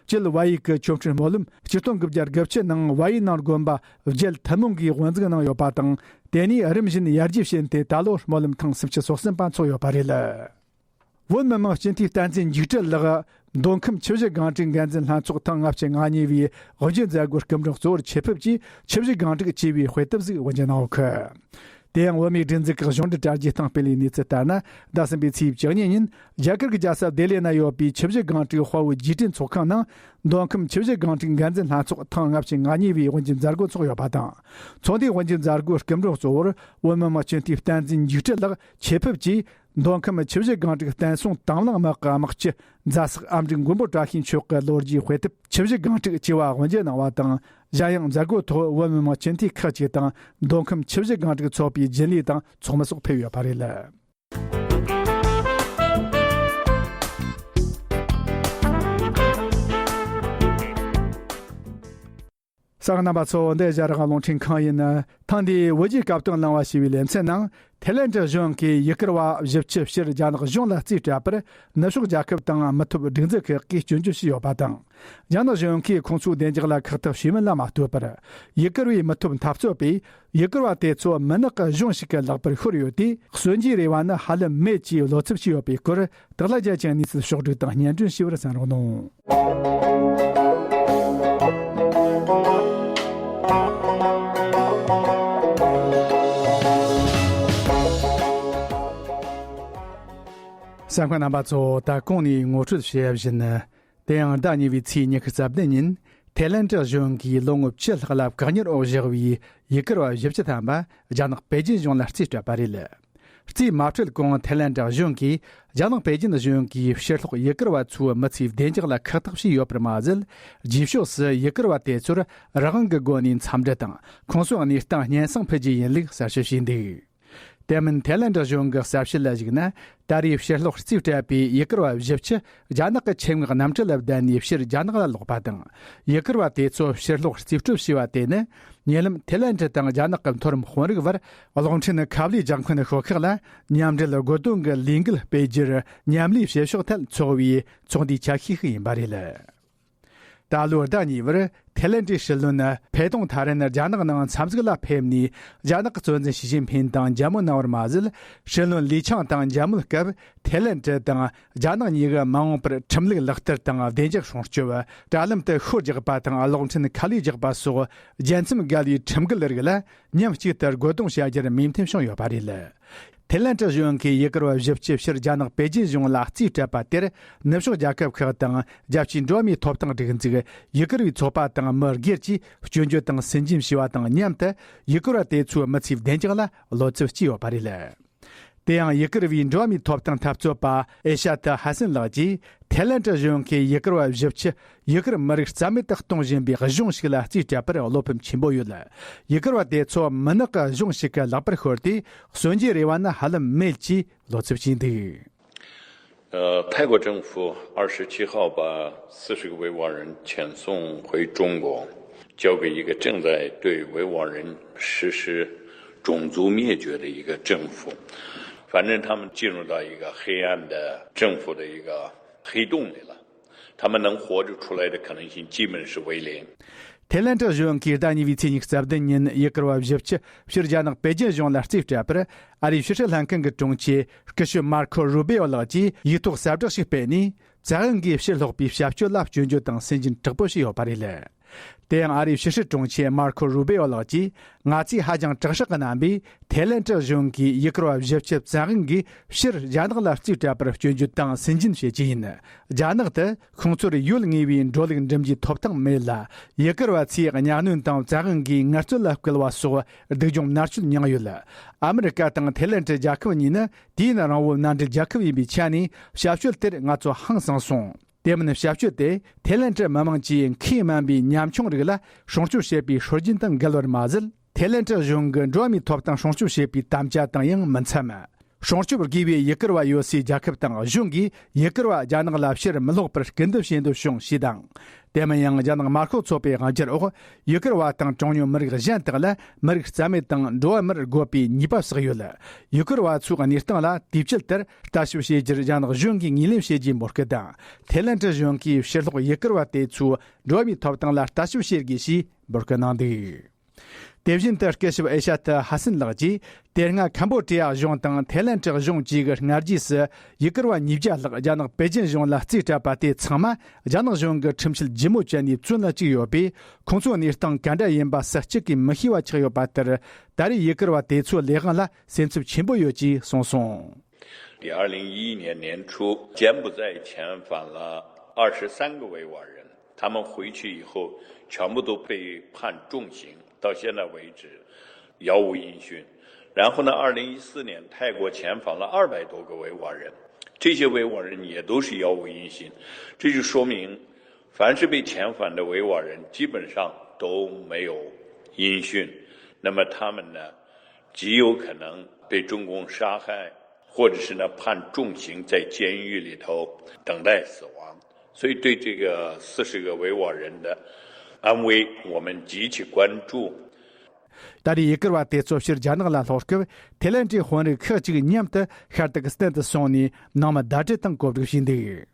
སྤྱིར་བལ་ཡུལ་གྱི་ཆོ་འཕྲུལ་སྨོན་ལམ་ཆིག་སྟོང་དགུ་བརྒྱ་དགུ་བཅུ་ནང་བལ་ཡུལ་ནང་དགོན་པ་བརྒྱད་ཐུན་མོང་གིས་དབུ་འཛུགས་གནང་ཡོད་པ་དང་། དེ་ནས་རིམ་བཞིན་ཡར་རྒྱས་ཕྱིན་ཏེ་ད་ལོ་སྨོན་ལམ་ཐེངས་སུམ་ཅུ་སོ་གསུམ་པ་འཚོགས་ཡོད་པ་རེད། བོད་མི་མང་སྤྱི་འཐུས་བསྟན་འཛིན་འཇིགས་བྲལ་ལགས་མདོ་ཁམས་ཆུ་བཞི་སྒང་དྲུག་འགན་འཛིན་ལྷན་ཚོགས་ཐེངས་ལྔ་བཅུ་ང་གཉིས་པའི་དབུ་འབྱེད་མཛད་སྒོའི་སྐུ་མགྲོན་གཙོ་བོར་ཆེད་ཕེབས་ཀྱིས་ཆུ་བཞི་སྒང་དྲུག་ཅེས་པའི་དཔེ་དེབ་ཟིག་དབུ་འབྱེད་གནང་ཡོད་གི། དེ་ཡང་བོད་མིའི་སྒྲིག་འཛུགས་ཀྱི་གཞུང་འབྲེལ་དྲ་རྒྱའི་སྟེང་སྤེལ་བའི་གནས་ཚུལ་ལྟར་ན། ཟླ་གསུམ་པའི་ཚེས་བཅུ་གཉིས་ཉིན་རྒྱ་གར་གྱི་རྒྱལ་ས་ལྡི་ལི་ན་ཡོད་པའི་ཆུ་བཞི་སྒང་དྲུག་དཔའ་བོའི་རྗེས་དྲན་ཚོགས་ཁང་ནང་མདོ་ཁམས་ཆུ་བཞི་སྒང་དྲུག་འགན་འཛིན་ལྷན་ཚོགས་ཐེངས་ལྔ་བཅུ་ང་གཉིས་པའི་དབུ་འབྱེད་མཛད་སྒོ་འཚོགས་ཡོད་པ་དང་། ཚོགས་འདུའི་དབུ་འབྱེད་མཛད་སྒོའི་སྐུ་མགྲོན་གཙོ་བོར་བོད་མི་མང་སྤྱི་འཐུས་བསྟན་འཛིན་འཇིགས་བྲལ་ལགས་ཆེད་ཕེབས་ཀྱིས། མདོ་ཁམས་ཆུ་བཞི་སྒང་དྲུག་བསྟན་སྲུང་དང་བླངས་དམག་གི་དམག་སྤྱི་རྫ་སག་ཨ་མྲུག་མགོན་པོ་བཀྲ་ཤིས་མཆོག་གི་ལོ་རྒྱུས་དཔེ་དེབ་ཆུ་བཞི་སྒང་དྲུག་ཅེས་པ་དབུ་འབྱེད་གནང་བ་དང་། གཞན་ཡང་མཛད་སྒོའི་ཐོག་བོད་མི་མང་སྤྱི་འཐུས་ཁག་ཅིག་དང་མདོ་ཁམས་ཆུ་བཞི་སྒང་དྲུག་ཚོགས་པའི་རྒྱུན་ལས་དང་ཚོགས་མི་སོགས་ཕེབས་ཡོད་པ་རེད། གསན་མཁན་རྣམ་པ་ཚོ། འདི་རྒྱ་རིགས་རླུང་འཕྲིན་ཁང་ཡིན། ཐེངས་འདིའི་བོད་རྒྱའི་སྐབས་དང་བླངས་པ་ཞེས་པའི་ལེ་ཚན་ནང་། ཐའི་ལན་ཀྲི་གཞུང་གིས་ཡུ་གུར་བ་བཞི་བཅུ་ཕྱིར་རྒྱ་ནག་གཞུང་ལ་རྩིས་སྤྲད་པར། ནུབ་ཕྱོགས་རྒྱལ་ཁབ་དང་མི་ཐོབ་སྒྲིག་འཛུགས་ཁག་གིས་སྐྱོན་བརྗོད་བྱས་ཡོད་པ་དང་། རྒྱ་ནག་གཞུང་གིས་ཁོང་ཚོའི་བདེ་འཇགས་ལ་ཁག་ཐེག་བྱས་མིན་ལ་མ་ལྟོས་པར། ཡུ་གུར་བའི་མི་ཐོབ་འཐབ་རྩོད་པས་ཡུ་གུར་བ་དེ་ཚོ་མུན་ནག་གི་གཞུང་ཞིག་གི་ལག་པར་ཤོར་ཡོད་དུས། གསོན་རྒྱུའི་རེ་བ་ནི་ཧ་ལམ་མེད་ཅེས་བློ་འཚབ་བྱས་ཡོད་པའི་སྐོར། དེ་ལ་རྒྱ་ཆེའི་གནས་ཚུལ་ཕྱོགས་བསྒྲིགས་དང་སྙན་སྒྲོན་ཞུས་པར་གསན་རོགས་གནང་། གསན་མཁན་རྣམ་པ་ཚོ། ད་གོང་ནས་ངོ་སྤྲོད་བྱས་བཞིན། དེ་ཡང་ཟླ་གཉིས་པའི་ཚེས་ཉི་ཤུ་རྩ་བདུན་ཉིན། ཐའི་ལན་ཀྲི་གཞུང་གིས་ལོ་ངོ་བཅུ་ལྷག་ལ་བཀག་ཉར་འོག་བཞག་པའི་ཡུ་གུར་བ་བཞི་བཅུ་ཐམ་པ་རྒྱ་ནག་པེ་ཅིན་གཞུང་ལ་རྩིས་སྤྲད་པ་རེད། རྩིས་མ་སྤྲོད་གོང་ཐའི་ལན་ཀྲི་གཞུང་གིས་རྒྱ་ནག་པེ་ཅིན་གཞུང་གིས་ཕྱིར་སློག་ཡུ་གུར་བ་ཚོའི་མི་ཚེའི་བདེ་འཇགས་ལ་ཁག་ཐེག་བྱས་ཡོད་པར་མ་ཟད། རྗེས་ཕྱོགས་སུ་ཡུ་གུར་བ་དེ་ཚོར་རང་དབང་གི་སྒོ་ནས་འཚམས་འདྲི་དང་ཁོང་ཚོའི་གནས་སྟངས་སྙན་སེང་ཕུལ་རྒྱུ་ཡིན་ལུགས་གསལ་བཤད་བྱས་འདུག། དེ་མིན་ཐའི་ལན་ཀྲི་གཞུང་གི་གསལ་བཤད་ལ་གཞིགས་ན། ད་རེས་ཕྱིར་སློག་རྩིས་སྤྲད་པའི་ཡུ་གུར་བ་བཞི་བཅུ་རྒྱ་ནག་གི་ཆེད་མངགས་གནམ་གྲུ་ལ་བསྡད་ནས་ཕྱིར་རྒྱ་ནག་ལ་ལོག་པ་དང་། ཡུ་གུར་བ་དེ་ཚོ་ཕྱིར་སློག་རྩིས་སྤྲོད་བྱས་པ་དེ་ནི། ཉེ་ལམ་ཐའི་ལན་ཀྲི་དང་རྒྱ་ནག་གི་མཐོ་རིམ་དཔོན་རིགས་བར་གློག་འཕྲིན་ཁ་བསླུས་འཇབ་མཁན་ཤོག་ཁག་ལ་མཉམ་འབྲེལ་རྒོལ་རྡུང་གི་ལས་འགུལ་སྤེལ་རྒྱུར་མཉམ་ལས་བྱེད་ཕྱོགས་ཐད་ཚོགས་པའི་ཚོགས་འདུའི་ཆ་ཤས་ཤིག་ཡིན་པ་རེད། ད་ལོའི་ཟླ་གཉིས་པར་ཐའི་ལན་ཀྲིའི་སྲིད་བློན་ཕེ་ཏུང་ཐ་རན་རྒྱ་ནག་ནང་འཚམས་གཟིགས་ལ་ཕེབས་ནས། རྒྱ་ནག་གི་གཙོ་འཛིན་ཞི་ཅིན་ཕིན་དང་མཇལ་མོལ་གནང་བར་མ་ཟད། སྲིད་བློན་ལི་ཆང་དང་མཇལ་མོལ་སྐབས། ཐའི་ལན་ཀྲི་དང་རྒྱ་ནག་གཉིས་ཀས་མ་འོངས་པར་ཁྲིམས་ལུགས་ལག་བསྟར་དང་བདེ་འཇགས་སྲུང་སྐྱོབ། དྲ་ལམ་དུ་ཤོ་རྒྱག་པ་དང་གློག་འཕྲིན་ཁ་བསླུས་རྒྱག་པ་སོགས་རྒྱལ་མཚམས་བརྒལ་བའི་ཁྲིམས་འགལ་རིགས་ལ་མཉམ་གཅིག་ཏུ་རྒོལ་རྡུང་བྱ་རྒྱུར་མོས་མཐུན་བྱུང་ཡོད་པ་རེད། ཐའི་ལན་ཀྲི་གཞུང་གིས་ཡུ་གུར་བ་བཞི་བཅུ་ཕྱིར་རྒྱ་ནག་པེ་ཅིན་གཞུང་ལ་རྩིས་སྤྲད་པ་དེར། ནུབ་ཕྱོགས་རྒྱལ་ཁབ་ཁག་དང་རྒྱལ་སྤྱིའི་འགྲོ་བ་མིའི་ཐོབ་ཐང་སྒྲིག་འཛུགས། ཡུ་གུར་བའི་ཚོགས་པ་དང་མི་སྒེར་གྱིས་སྐྱོན་བརྗོད་དང་སུན་འབྱིན་བྱས་པ་དང་མཉམ་དུ། ཡུ་གུར་བ་དེ་ཚོའི་མི་ཚེའི་བདེ་འཇགས་ལ་བློ་འཚབ་སྐྱེས་ཡོད་པ་རེད། དེ་ཡང་ཡུ་གུར་བའི་འགྲོ་བ་མིའི་ཐོབ་ཐང་འཐབ་རྩོད་པ་ཨེ་ཤ་ཏི་ཧ་སན་ལགས་ཀྱིས། ཐའི་ལན་ཀྲི་གཞུང་གིས་ཡུ་གུར་བ་བཞི་བཅུ་ཡུ་གུར་མི་རིགས་རྩ་མེད་དུ་གཏོང་བཞིན་པའི་གཞུང་ཞིག་ལ་རྩིས་སྤྲད་པར་བློ་ཕམ་ཆེན་པོ་ཡོད། ཡུ་གུར་བ་དེ་ཚོ་མུན་ནག་གི་གཞུང་ཞིག་གི་ལག་པར་ཤོར་ཏེ། གསོན་རྒྱུའི་རེ་བ་ནི་ཧ་ལམ་མེད་ཅེས་བློ་འཚབ་བྱས་འདུག། 呃，泰国政府二十七号把四十个维吾尔人遣送回中国，交给一个正在对维吾尔人实施种族灭绝的一个政府。反正他们进入到一个黑暗的政府的一个黑洞里了，他们能活着出来的可能性基本是为零。 ཐའི་ལན་ཀྲི་གཞུང་གིས་ཟླ་གཉིས་པའི་ཚེས་ཉི་ཤུ་རྩ་བདུན་ཉིན་ཡུ་གུར་བ་བཞི་བཅུ་ཕྱིར་རྒྱ་ནག་པེ་ཅིན་གཞུང་ལ་རྩིས་སྤྲད་པར། ཨ་རིའི་ཕྱི་སྲིད་ལྷན་ཁང་གི་དྲུང་ཆེ་སྐུ་ཞབས་མར་ཁོ་རུ་བེའོ་ལགས་ཀྱིས་ཡིག་ཐོག་གསལ་བསྒྲགས་ཤིག་སྤེལ་ནས། བཙན་དབང་གིས་ཕྱིར་སློག་པའི་བྱ་སྤྱོད་ལ་སྐྱོན་བརྗོད་དང་སུན་འབྱིན་དྲག་པོ་བྱས་ཡོད་པ་རེད། དེ་ཡང་ཨ་རིའི་ཕྱི་སྲིད་དྲུང་ཆེ་མར་ཁོ་རུ་བེའོ་ལགས་ཀྱིས། ང་ཚོས་ཧ་ཅང་དྲག་ཤོས་ཀྱི་རྣམ་པས་ཐའི་ལན་ཀྲི་གཞུང་གིས་ཡུ་གུར་བ་བཞི་བཅུ་བཙན་དབང་གིས་ཕྱིར་རྒྱ་ནག་ལ་རྩིས་སྤྲད་པར་སྐྱོན་བརྗོད་དང་སུན་འབྱིན་བྱེད་ཀྱི་ཡིན། རྒྱ་ནག་ཏུ་ཁོང་ཚོར་ཡུལ་དངོས་པོའི་འགྲོ་ལུགས་འགྲིམ་རྒྱུའི་ཐོབ་ཐང་མེད་ལ། ཡུ་གུར་བ་ཚོས་གཉའ་གནོན་དང་བཙན་དབང་གིས་ངལ་རྩོལ་ལ་བསྐུལ་བ་སོགས་སྡུག་སྦྱོང་མནར་གཅོད་མྱངས་ཡོད། ཨ་མི་རི་ཀ་དང་ཐའི་ལན་ཀྲི་རྒྱལ་ཁབ་གཉིས་ནི་དུས་ཡུན་རིང་བོའི་མནའ་འབྲེལ་རྒྱལ་ཁབ་ཡིན་པའི་ཆ་ནས། བྱ་སྤྱོད་དེར་ང་ཚོ་ཧང་སངས་སོང་། དེ་མིན་བྱ་སྤྱོད་དེ་ཐའི་ལན་ཀྲི་མི་དམངས་ཀྱིས་ཁས་དམན་པའི་ཉམ་ཆུང་རིགས་ལ་སྲུང་སྐྱོབ་བྱེད་པའི་སྲོལ་རྒྱུན་དང་འགལ་བར་མ་ཟད། ཐའི་ལན་ཀྲི་གཞུང་གི་འགྲོ་བ་མིའི་ཐོབ་ཐང་སྲུང་སྐྱོབ་བྱེད་པའི་དམ་བཅའ་དང་ཡང་མི་འཚམ། སྲུང་སྐྱོབ་དགོས་པའི་ཡུ་གུར་བ་ཡོད་སའི་རྒྱལ་ཁབ་དང་གཞུང་གིས་ཡུ་གུར་བ་རྒྱ་ནག་ལ་ཕྱིར་མི་སློག་པར་སྐུལ་འདེབས་བྱེད་འདོད་བྱུང་ཞེས་དང་། དེ་མིན་ཡང་རྒྱ་ནག་དམར་ཤོག་ཚོགས་པའི་དབང་སྒྱུར་འོག་ཡུ་གུར་བ་དང་གྲངས་ཉུང་མི་རིགས་གཞན་དག་ལ་མི་རིགས་རྩ་མེད་དང་འགྲོ་བ་མིར་བགོ་བའི་ཉེས་པ་བསགས་ཡོད། ཡུ་གུར་བ་ཚོའི་གནས་སྟངས་ལ་དུས་བཅད་ལྟར་ལྟ་ཞིབ་བྱེད་རྒྱུར་རྒྱ་ནག་གཞུང་གིས་ངོས་ལེན་བྱེད་རྒྱུའི་འབོད་སྐུལ་དང་། ཐའི་ལན་ཀྲི་གཞུང་གིས་ཕྱིར་སློག་ཡུ་གུར་བ་དེ་ཚོའི་འགྲོ་བ་མིའི་ཐོབ་ཐང་ལ་ལྟ་ཞིབ་བྱེད་དགོས་ཞེས་འབོད་སྐུལ་གནང་འདུག། དེ་བཞིན་དུ་སྐུ་ཞབས་ཨེ་ཤ་ཏི་ཧ་སན་ལགས་ཀྱིས། དེ་སྔ་ཁམ་བོ་ཏི་ཡ་གཞུང་དང་ཐའི་ལན་ཀྲི་གཞུང་བཅས་ཀྱི་སྔ་རྗེས་སུ་ཡུ་གུར་བ་ཉིས་བརྒྱ་ལྷག་རྒྱ་ནག་པེ་ཅིན་གཞུང་ལ་རྩིས་སྤྲད་པ་དེ་ཚང་མ་རྒྱ་ནག་གཞུང་གི་ཁྲིམས་ཆད་ལྗིད་མོ་བཅད་ནས་བཙོན་ལ་བཅུག་ཡོད་པས། ཁོང་ཚོའི་གནས་སྟངས་ག་འདྲ་ཡིན་པ་སུ་གཅིག་གིས་མི་ཤེས་པ་ཆགས་ཡོད་པ་ལྟར། ད་རེས་ཡུ་གུར་བ་དེ་ཚོའི་ལས་དབང་ལ་སེམས་འཚབ་ཆེན་པོ་ཡོད་ཅེས་གསུངས་སོང་། 二零一一年年初，柬埔寨遣返了二十三个维吾尔人，他们回去以后，全部都被判重刑，到现在为止，遥无音讯。然后呢，二零一四年，泰国遣返了二百多个维吾尔人，这些维吾尔人也都是杳无音信。这就说明，凡是被遣返的维吾尔人，基本上都没有音讯。那么他们呢，极有可能被中共杀害，或者是呢判重刑，在监狱里头等待死亡。所以对这个四十个维吾尔人的安危我们极其关注。 ད་རེས་ཡུ་གུར་བ་དེ་ཚོ་ཕྱིར་རྒྱ་ནག་ལ་ལྷོ་སྐབས་ཐེ་ལན་གྱི་དཔོན་རིགས་ཁག་ཅིག་མཉམ་དུ་ཤར་ཏུར་ཀི་སི་ཐན་དུ་སོང་ནས་ནང་མི་ཟླ་སྒྲིལ་དང་གོ་སྒྲིག་བྱས་འདུག།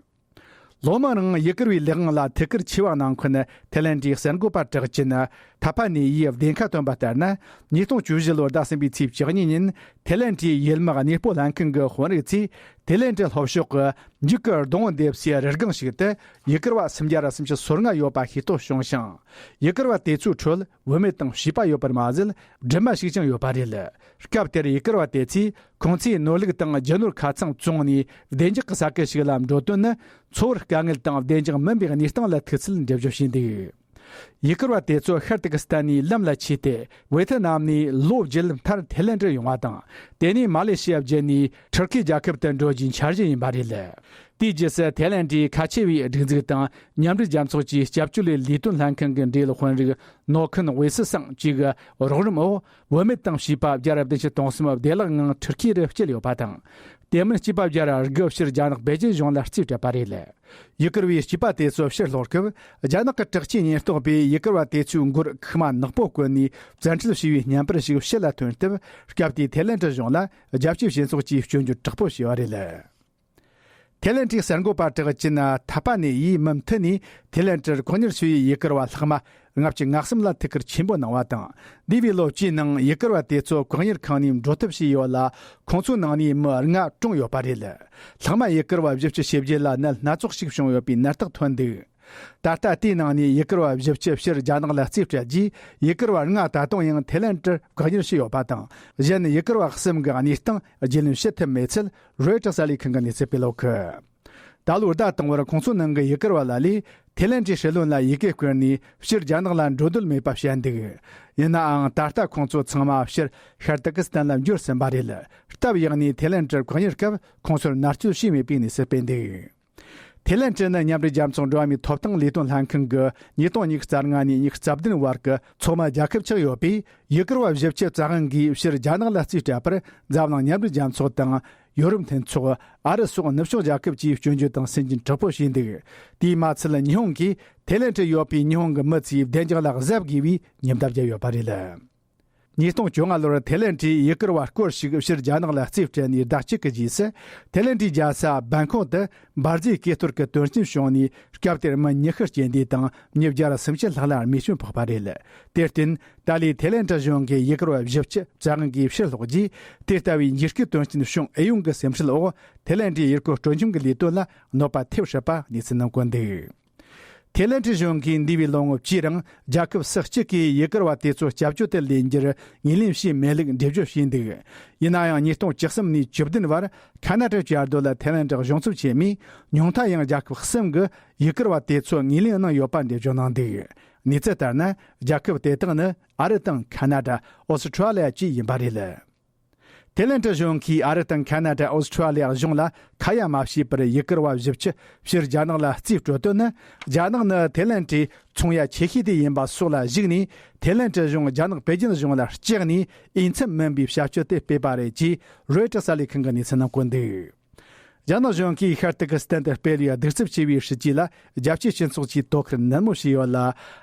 ལོ་མང་རིང་ཡུ་གུར་བའི་ལས་དབང་ལ་ཐུགས་ཁུར་ཆེ་བ་གནང་མཁན་ཐེ་ལན་གྱི་གསར་འགོད་པ་གྲགས་ཅན་ཐ་ཕ་ནེ་ཡིས་བདེན་ཁ་བཏོན་པ་ལྟར་ན། ཉིས་སྟོང་བཅུ་བཞི་ལོར་ཟླ་གསུམ་པའི་ཚེས་བཅུ་གཉིས་ཉིན་ཐེ་ལན་གྱི་ཡུལ་དམག་གནས་སྤོ་ལྷན་ཁང་གི་དཔོན་རིགས་ཚོས་ཐེ་ལན་གྱི་ལྷོ་ཕྱོགས་ཀྱི་འཇིགས་སྐུལ་སྡོང་བོ་འདེབས་སའི་རི་སྒང་ཞིག་ཏུ་ཡུ་གུར་བ་སུམ་བརྒྱ་ར་སུམ་ཅུ་སོ་ལྔ་ཡོད་པ་ཤེས་རྟོགས་བྱུང་ཞིང་། ཡུ་གུར་བ་དེ་ཚོའི་ཁྲོད་བུད་མེད་དང་བྱིས་པ་ཡོད་པར་མ་ཟད། སྦྲུམ་མ་ཞིག་ཀྱང་ཡོད་པ་རེད། སྐབས་དེར་ཡུ་གུར་བ་དེ་ཚོས་ཁོང་ཚོའི་ནོར་ལུག་དང་རྒྱུ་ནོར་ཁ་ཚང་བཙོངས་ནས་བདེ་འཇགས་ཀྱི་ས་ཁུལ་ཞིག་ལ་འགྲོ་དོན་ནི་འཚོ་བར་དཀའ་ངལ་དང་བདེ་འཇགས་མིན་པའི་གནས་སྟངས་ལ་ཐུག་ཚུལ་འགྲེལ་བརྗོད་བྱས་འདུག། ཡུ་གུར་བ་དེ་ཚོ་ཤར་ཏུར་ཀི་སི་ཐན་ནས་ལམ་ལ་ཆས་ཏེ་ཝེ་ཐི་ནམ་ནས་ལོ་བརྒྱད་མཐར་ཐེ་ལན་དུ་ཡོང་བ་དང་། དེ་ནས་མ་ལེ་ཤི་ཡ་བརྒྱུད་ནས་ཐུར་ཁེ་རྒྱལ་ཁབ་ཏུ་འགྲོ་རྒྱུའི་འཆར་གཞི་ཡིན་པ་རེད། དེའི་རྗེས་སུ་ཐེ་ལན་གྱི་ཁ་ཆེ་བའི་སྒྲིག་འཛུགས་དང་མཉམ་འབྲེལ་རྒྱལ་ཚོགས་ཀྱི་སྐྱབས་བཅོལ་བའི་ལས་དོན་ལྷན་ཁང་གི་འབྲེལ་ཡོད་དཔོན་རིགས་ནོ་ཁུན་ཝེ་སི་སང་བཅས་ཀྱི་རོགས་རམ་འོག་བུད་མེད་དང་བྱིས་པ་བརྒྱ་ར་བདུན་ཅུ་དོན་གསུམ་བདེ་བླག་ངང་ཐུར་ཁེ་རུ་སྐྱེལ་ཡོད་པ་དང་། དེ་མིན་སྐྱེས་པ་བརྒྱ་ར་དགུ་ཕྱིར་རྒྱ་ནག་པེ་ཅིན་གཞུང་ལ་རྩིས་སྤྲད་པ་རེད། ཡུ་གུར་བའི་སྐྱེས་པ་དེ་ཚོ་ཕྱིར་ལོག་སྐབས། རྒྱ་ནག་གི་དྲག་སྤྱོད་ཉེན་རྟོག་པས་ཡུ་གུར་བ་དེ་ཚོའི་མགོར་ཁུག་མ་ནག་པོ་བསྐོན་ནས་བཙན་ཁྲིད་བྱས་པའི་བརྙན་པར་ཞིག་ཕྱི་ལ་ཐོན་སྟབས། སྐབས་དེའི་ཐེ་ལན་གྱི་གཞུང་ལ་རྒྱལ་སྤྱིའི་སྤྱི་ཚོགས་ཀྱིས་སྐྱོན་བརྗོད་དྲག་པོ་བྱས་པ་རེད། ཐེ་ལན་གྱི་གསར་འགོད་པ་གྲགས་ཅན་ཐ་པ་ནེ་ཡིས་མུ་མཐུད་ནས་ཐེ་ལན་གྱི་བཀག་ཉར་བྱས་པའི་ཡུ་གུར་བ་ལྷག་མ་ལྔ་བཅུ་ང་གསུམ་ལ་ཐུགས་ཁུར་ཆེན་པོ་གནང་བ་དང་། འདས་པའི་ལོ་བཅུའི་ནང་ཡུ་གུར་བ་དེ་ཚོ་བཀག་ཉར་ཁང་ནས་འགྲོ་ཐབས་བྱས་ཡོད་ལ། ཁོང་ཚོའི་ནང་ནས་མི་ལྔ་གྲོངས་ཡོད་པ་རེད། ལྷག་མ་ཡུ་གུར་བ་བཞི་བཅུ་ཞེ་བརྒྱད་ལ་ནད་སྣ་ཚོགས་ཤིག་བྱུང་ཡོད་པའི་ནད་རྟགས་ཐོན་འདུག། ད་ལྟ་དེའི་ནང་ནས་ཡུ་གུར་བ་བཞི་བཅུ་ཕྱིར་རྒྱ་ནག་ལ་རྩིས་སྤྲད་རྗེས། ཡུ་གུར་བ་ལྔ་ད་དུང་ཡང་ཐེ་ལན་དུ་བཀག་ཉར་བྱས་ཡོད་པ་དང་། གཞན་ཡུ་གུར་བ་གསུམ་གྱི་གནས་སྟངས་རྒྱུས་ལོན་བྱེད་ཐུབ་མེད་ཚུལ་རོའི་ཊར་གསར་ལས་ཁང་གི་གནས་ཚུལ་སྤེལ་ཡོད་གི། ད་ལོའི་ཟླ་དང་པོར་ཁོང་ཚོའི་ནང་གི་ཡུ་གུར་བ་ལ་ལས་ཐེ་ལན་གྱི་སྲིད་བློན་ལ་ཡི་གེ་བསྐུར་ནས་ཕྱིར་རྒྱ་ནག་ལ་འགྲོ་འདོད་མེད་པ་བཤད་འདུག། ཡིན་ནའང་ད་ལྟ་ཁོང་ཚོ་ཚང་མ་ཕྱིར་ཤར་ཏུར་ཀི་སི་ཐན་ལ་འབྱོར་ཟིན་པ་རེད། སྟབས་ཡག་ནས་ཐེ་ལན་དུ་བཀག་ཉར་སྐབས་ཁོང་ཚོར་མནར་གཅོད་བྱས་མེད་པའི་གནས་ཚུལ་སྤེལ་འདུག། ཐེ་ལན་གྱི་ནི་མཉམ་འབྲེལ་རྒྱལ་ཚོགས་འགྲོ་བ་མིའི་ཐོབ་ཐང་ལས་དོན་ལྷན་ཁང་གི་ཉིས་སྟོང་ཉི་ཤུ་རྩ་ལྔ་ནས་ཉི་ཤུ་རྩ་བདུན་བར་གྱི་ཚོགས་མི་རྒྱལ་ཁབ་ཆགས་ཡོད་པས། ཡུ་གུར་བ་བཞི་བཅུ་རྩ་དབང་གིས་ཕྱིར་རྒྱ་ནག་ལ་རྩིས་སྤྲད་པར་འཛམ་གླིང་མཉམ་འབྲེལ་རྒྱལ་ཚོགས་དང་། ཡོ་རོབ་མཐུན་ཚོགས། ཨ་རི་སོགས་ནུབ་ཕྱོགས་རྒྱལ་ཁབ་ཀྱིས་སྐྱོན་བརྗོད་དང་སེམས་འགུལ་དྲག་པོ་བྱས་འདུག། དེས་མ་ཚད་ཉི་ཧོང་གིས་ཐེ་ལན་དུ་ཡོད་པའི་ཉི་ཧོང་གི་མི་ཚོས་བདེ་འཇགས་ལ་གཟབ་དགོས་པའི་ཉེན་བརྡ་བརྒྱབ་ཡོད་པ་རེད། ཉིས་སྟོང་བཅོ་ལྔ་ལོར་ཐེ་ལན་གྱིས་ཡུ་གུར་བ་སྐོར་ཞིག་ཕྱིར་རྒྱ་ནག་ལ་རྩིས་སྤྲད་ནས་ཟླ་གཅིག་གི་རྗེས་སུ། ཐེ་ལན་གྱི་རྒྱལ་ས་བན་ཁོག་ཏུ་འབར་རྫས་གས་གཏོར་གྱི་དོན་རྐྱེན་བྱུང་ནས། སྐབས་དེར་མི་ཉི་ཤུ་རྐྱེན་འདས་དང་མི་བརྒྱ་ར་སུམ་ཅུ་ལྷག་ལ་རྨས་སྐྱོན་ཕོག་པ་རེད། དེར་བརྟེན། ཏཱ་ལའི་ཐེ་ལན་གྱི་གཞུང་གིས་ཡུ་གུར་བ་བཞི་བཅུ་རྩ་དབང་གིས་ཕྱིར་སློག་རྗེས། དེ་ལྟ་བུའི་འཇིགས་སྐུལ་དོན་རྐྱེན་བྱུང་ཨེ་ཡོང་གི་སེམས་ཁྲལ་འོག་ཐེ་ལན་གྱིས་ཡུལ་སྐོར་སྤྲོ་འཆམ་གྱི་ལས་དོན་ལ་གནོད་པ་ཐེབས་སྲིད་པ་གནས་ཚུལ་རྣམས་བཀོད་འདུག། ཐེ་ལན་གྱི་གཞུང་གིས་འདས་པའི་ལོ་ངོ་བཅུའི་རིང་རྒྱལ་ཁབ་སོ་གཅིག་གིས་ཡུ་གུར་བ་དེ་ཚོ་སྐྱབས་བཅོལ་དུ་ལེན་རྒྱུར་ངོས་ལེན་བྱས་མེད་ལུགས་འགྲེལ་བརྗོད་བྱས་འདུག། ཡིན་ན་ཡང་ཉིས་སྟོང་བཅུ་གསུམ་ནས་བཅུ་བདུན་བར་ཁ་ན་ཏྲ་བཅའ་སྡོད་ལ་ཐེ་ལན་གྱི་གཞུང་ཚབ་ཆེན་མོས་ཉུང་མཐའ་ཡང་རྒྱལ་ཁབ་གསུམ་གྱིས་ཡུ་གུར་བ་དེ་ཚོ་ངོས་ལེན་གནང་ཡོད་པ་འགྲེལ་བརྗོད་གནང་འདུག། གནས་ཚུལ་ལྟར་ན། རྒྱལ་ཁབ་དེ་དག་ནི་ཨ་རི་དང་ཁ་ན་ཏྲ། ཨོ་སི་ཁྲ་ལི་ཡ་བཅས་ཡིན་པ་རེད། ཐེ་ལན་གྱི་གཞུང་གིས་ཨ་རི་དང་ཁ་ན་ཏྲ། ཨོ་སི་ཁྲ་ལི་ཡ་གཞུང་ལ་ཁ་ཡ་མ་བྱས་པར་ཡུ་གུར་བ་བཞི་བཅུ་ཕྱིར་རྒྱ་ནག་ལ་རྩིས་སྤྲོད་དོན་ནི། རྒྱ་ནག་ནི་ཐེ་ལན་གྱི་ཚོང་ཡ་ཆེ་ཤོས་དེ་ཡིན་པ་སོགས་ལ་གཞིགས་ནས། ཐེ་ལན་གྱི་གཞུང་རྒྱ་ནག་པེ་ཅིན་གཞུང་ལ་སྐྱག་ནས་འོས་འཚམ་མིན་པའི་བྱ་སྤྱོད་དེ་སྤེལ་པ་རེད་ཅེས་རོའི་ཊར་གསར་ལས་ཁང་གི་གནས་ཚུལ་རྣམས་བཀོད་འདུག། རྒྱ་ནག་གཞུང་གིས་ཤར་ཏུར་ཀི་སི་ཐན་དུ་སྤེལ་བའི་གདུག་རྩུབ་ཆེ་བའི་སྲིད་ཇུས་ལ་རྒྱལ་སྤྱིའི་སྤྱི་ཚོགས་ཀྱིས་དོ་ཁུར་ནན་མོ་བྱས་ཡོད་ལ།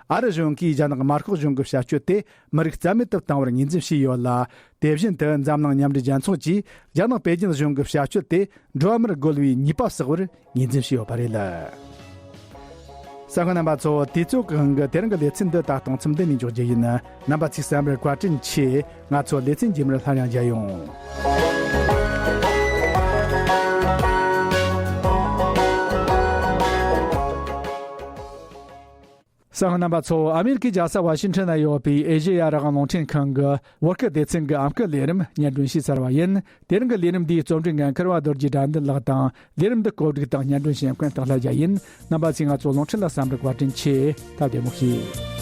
ཨ་རི་གཞུང་གིས་རྒྱ་ནག་དམར་ཤོག་གཞུང་གི་བྱ་སྤྱོད་དེ་མི་རིགས་རྩ་མེད་དུ་བཏང་བར་ངོས་འཛིན་བྱས་ཡོད་ལ། དེ་བཞིན་དུ་འཛམ་གླིང་མཉམ་འབྲེལ་རྒྱལ་ཚོགས་ཀྱིས་རྒྱ་ནག་པེ་ཅིན་གཞུང་གི་བྱ་སྤྱོད་དེ་འགྲོ་བ་མིར་རྒོལ་བའི་ཉེས་པ་བསགས་པར་ངོས་འཛིན་བྱས་ཡོད་པ་རེད། གསན་མཁན་རྣམ་པ་ཚོ། དུས་ཚོད་ཀྱི་དབང་གིས་དེ་རིང་གི་ལེ་ཚན་འདི་ད་གཏོང་མཚམས་འདི་ནས་འཇོག་རྒྱུ་ཡིན། རྣམ་པ་ཚོས་གསན་པར་བཀའ་དྲིན་ཆེ། ང་ཚོ་ལེ་ཚན་རྗེས་མར་སླར་ཡང་མཇལ་ཡོང་། གསན་མཁན་རྣམ་པ་ཚོ། ཨ་མེ་རི་ཀའི་རྒྱལ་ས་ཝ་ཤིང་ཊོན་ན་ཡོད་པའི་ཨེ་ཤེ་ཡ་རང་དབང་རླུང་འཕྲིན་ཁང་གི་བོད་སྐད་སྡེ་ཚན་གྱི་ཨམ་སྐད་ལས་རིམ་སྙན་སྒྲོན་ཞུས་ཚར་བ་ཡིན། དེ་རིང་གི་ལས་རིམ་འདིའི་རྩོམ་སྒྲིག་འགན་འཁུར་བ་རྡོ་རྗེ་དགྲ་འདུལ་ལགས་དང་། ལས་རིམ་འདི་བཀོད་སྒྲིག་དང་སྙན་སྒྲོན་བྱེད་མཁན་སྟག་ལྷ་རྒྱལ་ཡིན། རྣམ་པ་ཚོས་ང་ཚོ་རླུང་འཕྲིན་ལ་གསན་པར་བཀའ་དྲིན་ཆེ། སྟབས་བདེ་མོ་